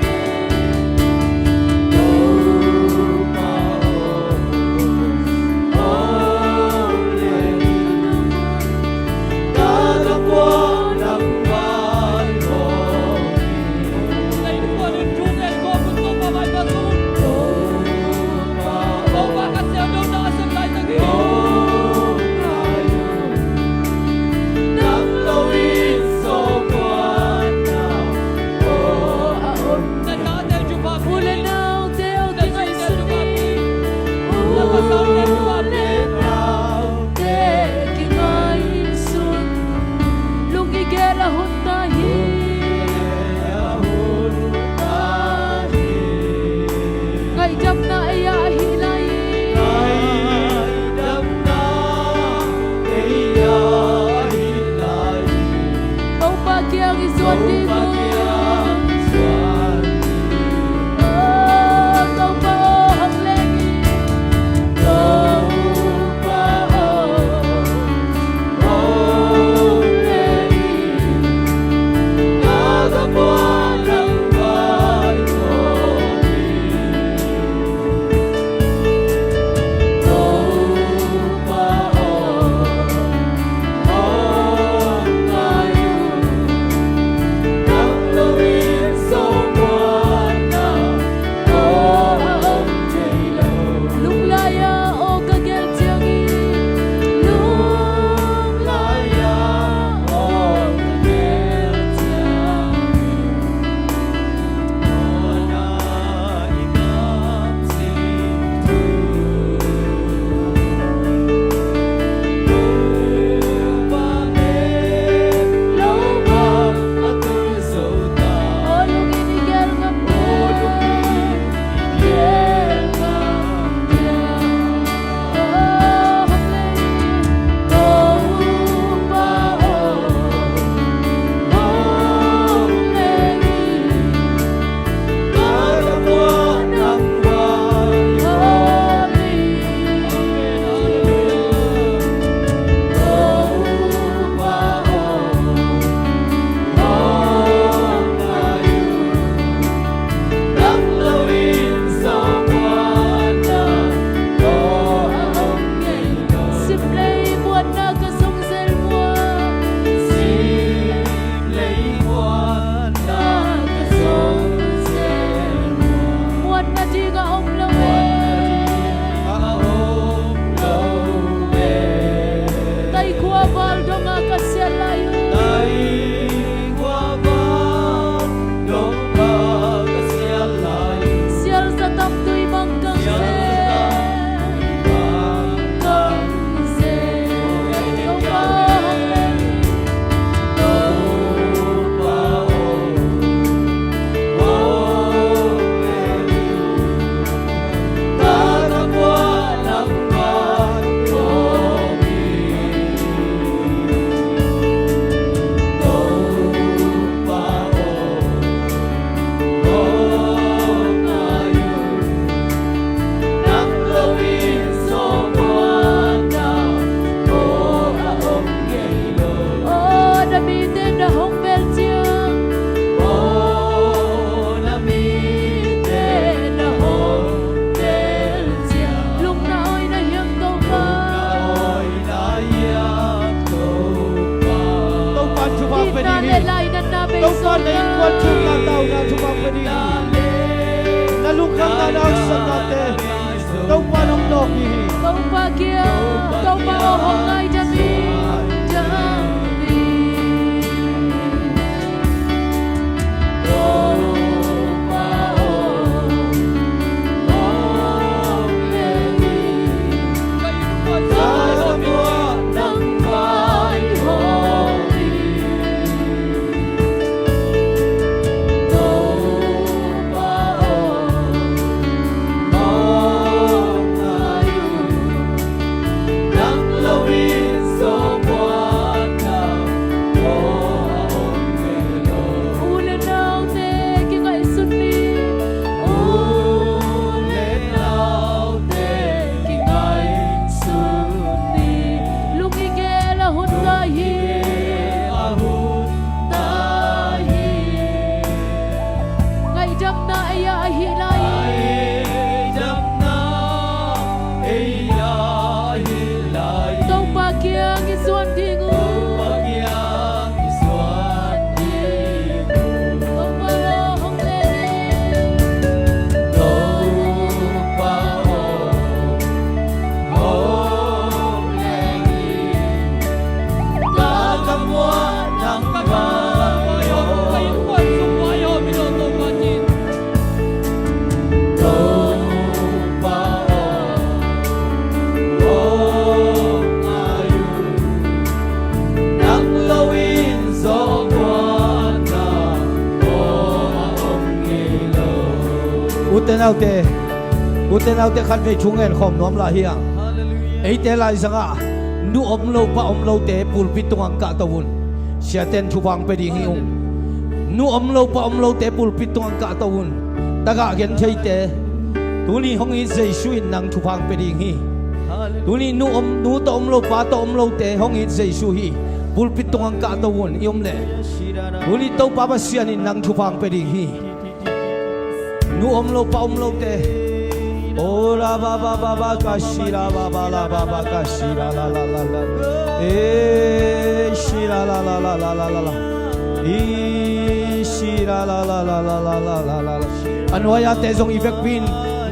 Topa nong nawk hi. Topa kiang, Topa aw, hong ngaidam hi. U le naute kingaihsun ni. U le naute kingaihsun ni. Lung i gel a hun lai hi. Ngaihdamna ei a ahih lai hi. Topa kiang i zuan ding uh. Topa aw, hong leng in. Ute naute, ute naute, khatvei thu ngen khawm nuam lai hi a. Eite laizangah nu om lo pa om lote pulpit tungah hong kahto un. Siate in thupha hong pia ding hi ung. Nu om lo pa om lote pulpit tungah hong kahto un. Tagah gentheite, tuni hong it Jesu in nang thupha hong pia ding hi. Tuni nu om, nu tawh om lo, pa tawh om lote hong it Jesu hi. Pulpit tungah hong kahto un, i om leh. Tuni Topa Pasian in nang thupha hong pia ding hi. Nu om lo, pa om lote. O la ba ba ba ba ka shi la ba ba la ba ba ka shi la la la la la. E shi la la la la la la la la. I shi la la la la la la la la la. A nuai-ate zong i vekpi in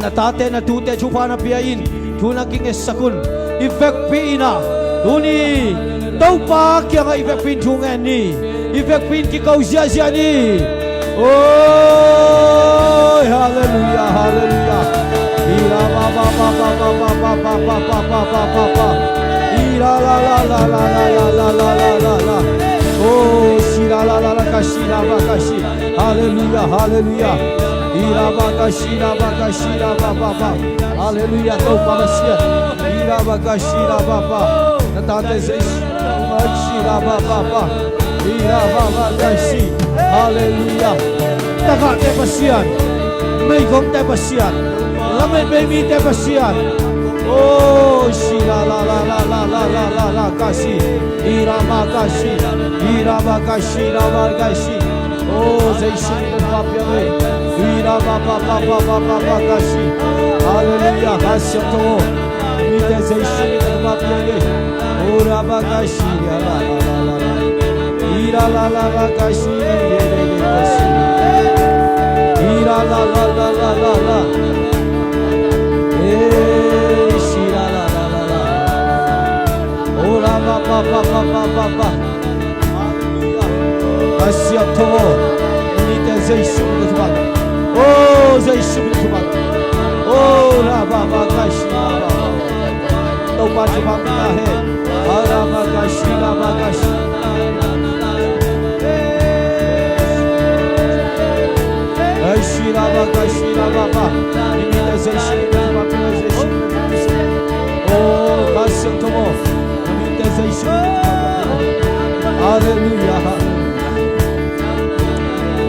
na tate na tute thupha na pia in, thu na kingetsak un. I vekpi in ah tuni Topa kiangah i vekpi in thu ngen ni. I vekpi in kiko ziahziah ni. Oi, halleluiah, halleluiah. Ira ba ba ba. Ira la la la la la la la la la la. Oh, sira la la la ka sira ba ka si. Halleluiah, halleluiah. Ira ba ka sira ba ka sira ba ba ba. Halleluiah, Topa Pasian. Ira ba ka sira ba ba. Na tate Jesu. Sira ba ba ba. Ira ba ba ka si. Halleluiah. Tagahte Pasian. Meigongte Pasian. Lamet bei mite Pasian. Oh, sira la la la la la la la la ka si. Ira ba ka si. Ira ba ka si, ira ba ka si. Oh, Jesu min in thupha pia ve. Ira ba ba ba ba ba ba ba ka si. Halleluiah, ka siangtho. Mite Jesu min in thupha pia ve. Ora ba ka si, ira la la la la la. Ira la la la ka si, ira la la la la la. Eh, sira la la la la. Ora ba ba ba ba ba ba ba. Halleluiah. Ka siangtho. Mite Jesu min in thupha. Oh, Jesu min in thupha. Oh, ra ba ba ka shi ra ba. Topa thupha pia hen. Ara ba ka shi ra ba ka shi. Ai shi ra ba ka shi ra ba ba. Mite Jesu min in thupha pia, Jesu min in thupha pia. Oh, ka siangtho maw. Halleluiah.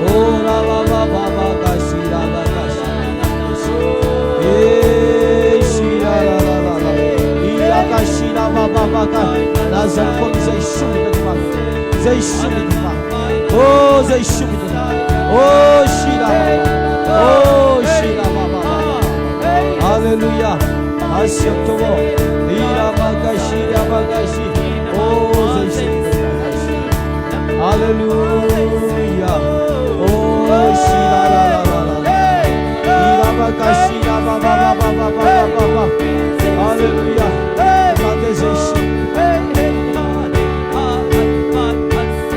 Oh, la la la la la la la. Eh, shi la la la la la. Ira ka shi la ba ba ba ka. Na zan kong Jesu min in thupha. Jesu min in thupha. Oh, Jesu min in thupha. Oh, shi la ba ba. Oh, shi la ba ba ba. Halleluiah. Ka siangtho maw. Ira ba ka shi, ira ba ka shi. Oh, Jesu. Halleluiah. Oh, shi la la la la la. Ira ba ka shi. Halleluiah. Hey, Mate Jesu. Hey, hey.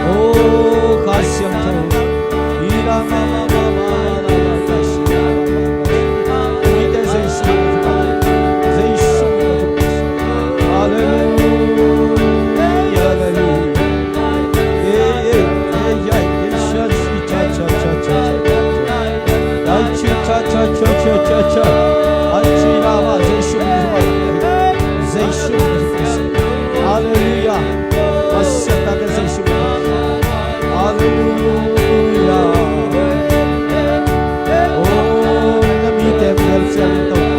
Oh, Kha Siangtho. Ila ma ma ma ma ma ma ma. Mite Jesu. Jesu. Halleluiah. Halleluiah. Hey, hey, hey, hey, hey. Cha cha cha cha cha. Ai chi cha cha cha cha cha cha. Ai chi la ma Jesu min. Jesu min. Halleluiah. Masiah tate Jesu min. Halleluiah. Oh, na mite hong vel cian in Topa.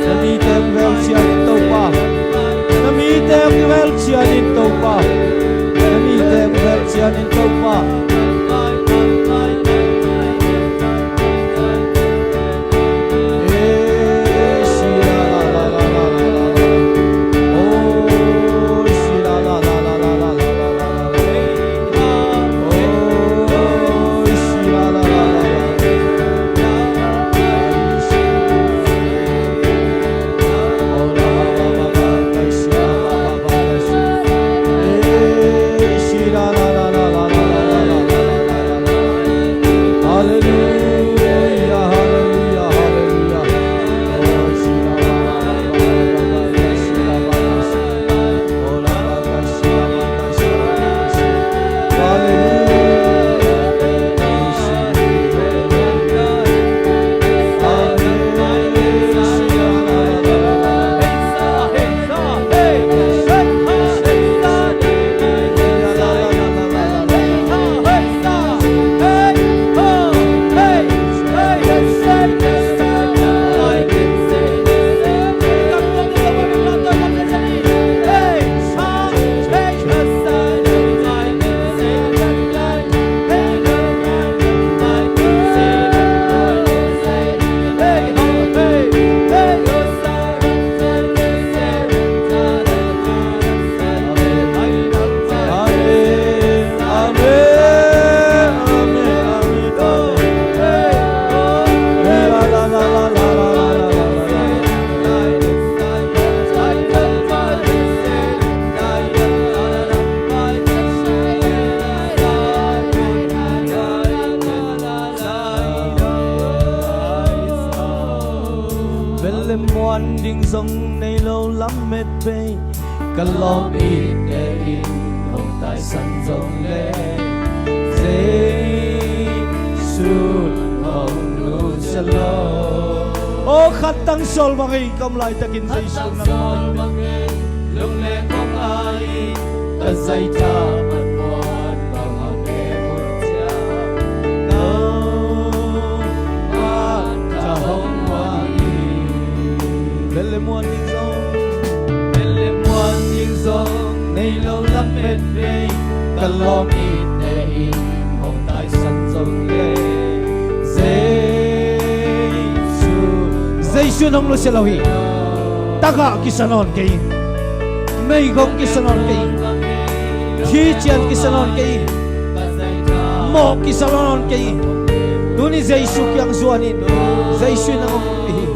Na mite hong vel cian in Topa. Na mite hong vel cian in Topa. Na mite hong vel cian in Topa. Bel le muan ding zong nei lo lamet bei, ka lawm itte in hong taisan zong le, Jesu hong nusia lo. Aw, khat tang sawl bang ei, ka om laitakin Jesu nang mah. Lungleng kong ai, ka zaitha pan puan bang a ke mun cia, ka mata hong wang hi. Bel le muan ding zong, bel le muan ding zong nei lo lamet bei, ka lawm itte in hong taisan zong le, Jesu, Jesu in hong nusia lo hi. Tagah kisa nawn kei, meigong kisa nawn kei, thician kisa nawn kei, mawh kisa nawn kei. Tuni Jesu kiang zuan in, Jesu in hong nusia hi.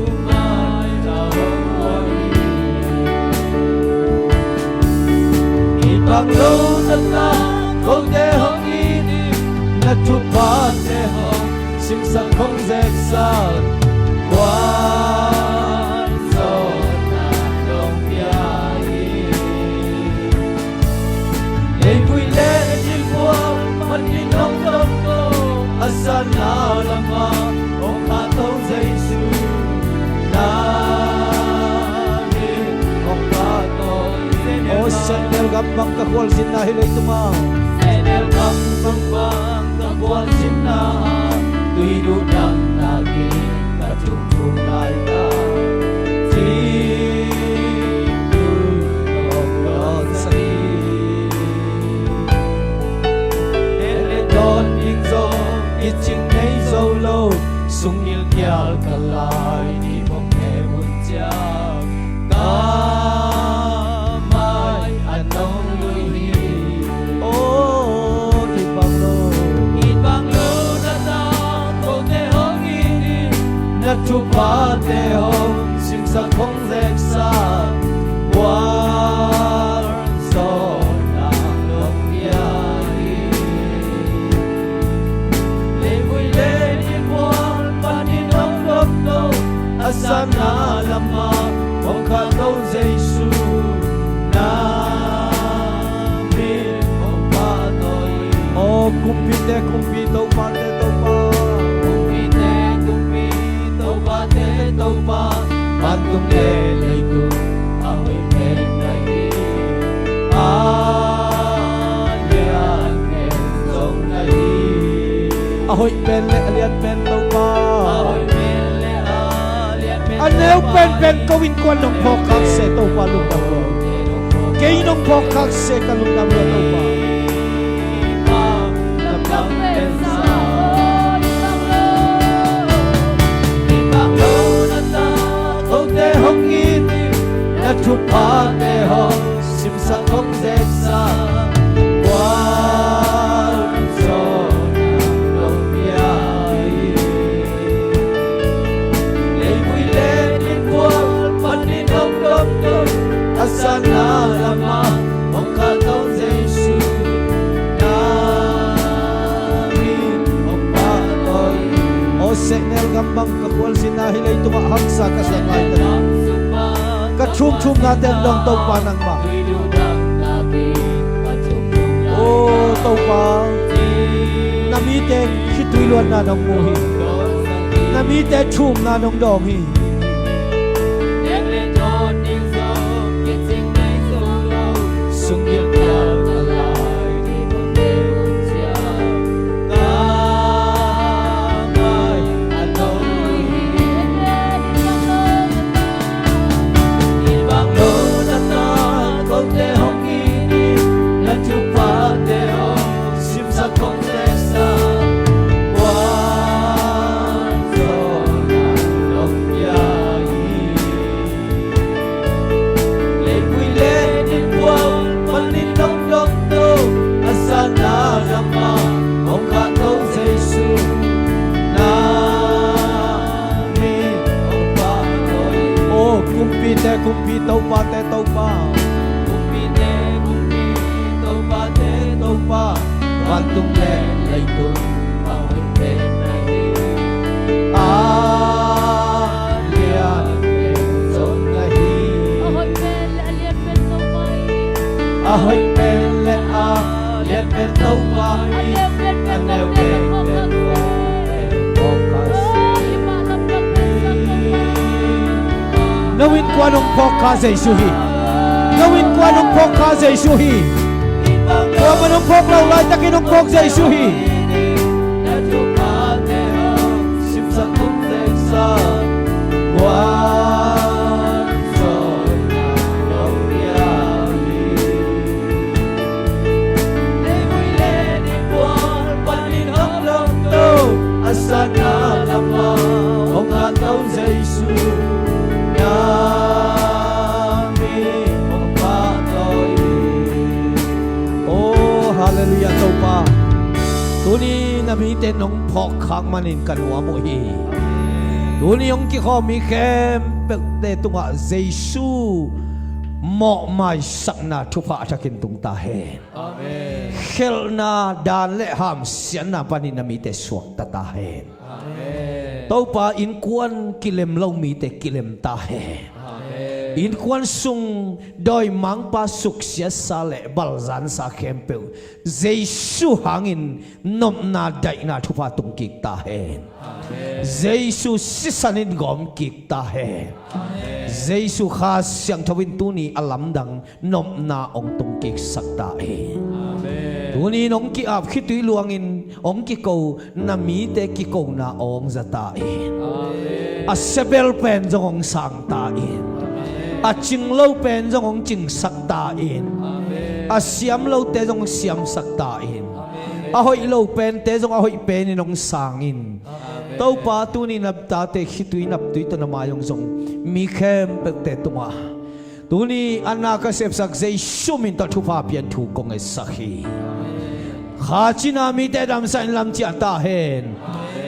I pang lo taktak kote hong it in, na thuphate hong simsak hong zeksak, kuan zawhna nong pia hi. Leivui le thil buang man in hong dong ko, a sanna lamah hong khahto Jesu. Aw, Senel gam bang ka khualzinna hi leitungah. Senel gam bang bang ka khualzinna, tuiduh dang nakin ka thukthuk laitak, thimtu hong dawnsak hi. Neh le dawn ding zong i cing nei zo lo, sung gilkial ka lai ni bong he mun ciang, ka mai a nong lui hi. Aw, i pang lo, i pang lo na ta kote hong it in, Na thuphate hong simsak hong zeksa, gualzawhna nong pia hi. Leivui le innkuan panin hong dopto, a sanna lamah hong khahto Jesu, na min hong pahtawi. Aw, kumpite kumpi, topate Topa. Kumpite kumpi, topate Topa, vantung le leitung a hoih pen na hi. A lian pen zong na hi. A hoih pen le a lian pen Topa. A hoih pen le a lian pen Topa. A neu penpen ko innkuan nong phawkkhak se Topa, lungdam lo. Kei nong phawkkhak se ka lungdam lo Topa. Kote hong it in, na thuphate hong simsak hong zeksa, gualzawhna nong pia hi. Leivui le innkuan panin hong dopto, a sanna lamah hong khahto Jesu, na min hong pahtawi. Aw, sehnel gam bang ka khualzinna hi, leitungah hamsa ka siang laitakin ka thumthumnate hong dawng Topa nangmah. Aw Topa, na mite khitui luanna nong mu hi. Na mite thumna nong dawng hi. Leivui le innkuan panin hong dopto, a sanna lamah hong khahto Jesu, na min hong pahtawi. Aw, kumpite kumpi, topate Topa. Kumpite kumpi, topate Topa, vantung le leitung a hoih pen na hi. A lian pen zong na hi. A hoih pen le a lian pen Topa hi. A hoih pen le a lian pen Topa hi. A neu pen pen Topa hi. No innkuan hong phawkkha Jesu hi. No innkuan hong phawkkha Jesu hi. Kuaman hong phawk lo laitakin hong phawk Jesu hi. Aw, halleluiah Topa. Tuni na mite nong phawkkhak manin ka nuam uh hi. Tuni hong kikhawm mi khempeuhte tungah Jesu mawhmaisakna thupha a thakin tung ta hen. Amen. Khelhna dan le hamsiatna panin na mite suakta ta hen. Amen. Topa, innkuan kilem lo mite kilem ta hen. Amen. Innkuan sung dawimangpa suksiatsa le balzansa khempeuh Jesu hangin nopna daihna thupha tungkik ta hen. Amen. Jesu sisan in gawmkik ta hen. Amen. Jesu Kha Siangtho in tuni a lamdang nopna hong tungkiksak ta in. Amen. Tuni in hong ki-ap khitui luangin hong kiko na mite kikona hong za ta in. Amen. A sia bel pen zong hong sang ta in. Amen. A cing lo pen zong hong cingsak ta in. Amen. A siam lote zong hong siamsak ta in. Amen. A hoih lo pente zong a hoih penin hong sang in. Amen. Topa, tuni na tate khitui naptui tawh na mai hong zong mi khempeuhte tungah tuni a na ka sepsak Jesu min tawh thupha pian thu kong ngetsak hi. Kha cina mite damsak in lam ciah ta hen.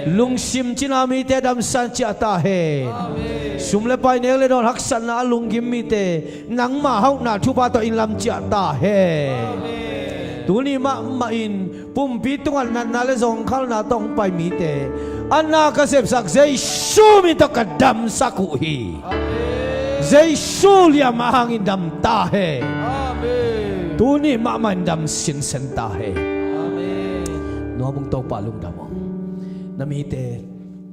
Lungsim cina mite damsan ciah ta hen. Sum le pai, nek le dawn haksatna a lunggim mite nangma hauhna thupha tawh inn lam ciah ta hen. Tuni mahmah in pumpi tungah natna le zawngkhalna tawh hong pai mite a na ka sepsak Jesu min tawh ka damsak uh hi. Jesu liam a hangin dam ta hen. Tuni mahmah in dam sinsen ta hen. Nuam ung, Topa lungdam ung. Na mite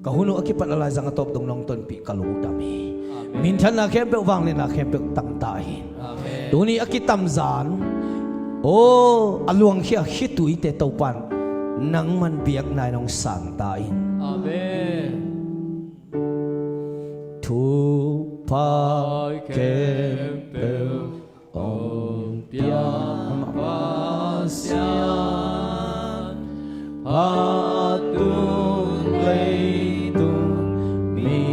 ka hun uh a kipat a laizang a tawp dong nong tonpih ka lungdam hi. Minthanna khempeuh, vangliatna khempeuh tang ta in. Tuni a kitamzan, aw, a luangkhia khituite Topan nangman biakna in hong sang ta in. Amen. Thupha khempeuh hong pia Pasian, phatun leitung mi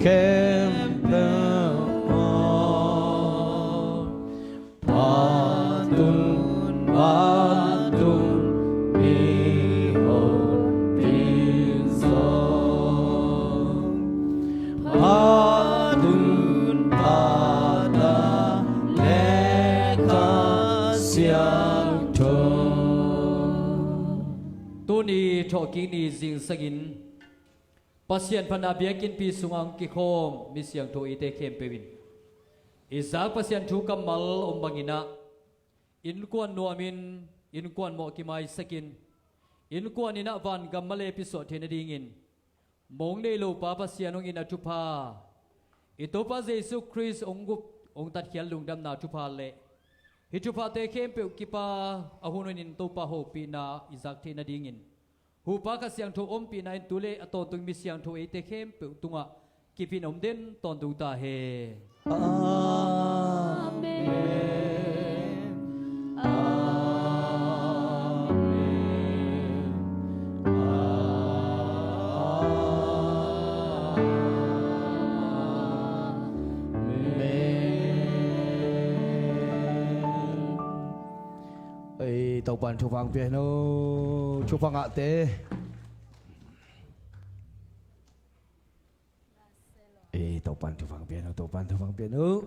khempeuh aw. Phatun, phatun, mihonpi zong. Phatun, phata, le Kha Siangtho. Tuni thawhkik ni zingsangin Pasian phatna biakinnpi sungah hong kikhawm mi siangtho eite khempeuh in i zak Pasian thu kammal om bangin ah, innkuan nuamin, innkuan mawh kimaisakin, innkuan in ah vangam male pisuah theih nadingin mong nei lopa Pasian hong in a thupha, i Topa Jesu Khrist hong gup hong tatkhial lungdamna thupha le hih thuphate khempeuh kipa a hun hunin Topa hopihna i zak theih nadingin, Hupa Kha Siangtho ompihna in tu le a tawntung mi siangtho eite khempeuh tungah kipin om den tawntung ta hen. Amen. Amen. Amen. Ei, Topan thupha hong pia hen aw, thupha ngahte. Ei, Topan thupha hong pia hen aw, Topan thupha hong pia hen aw.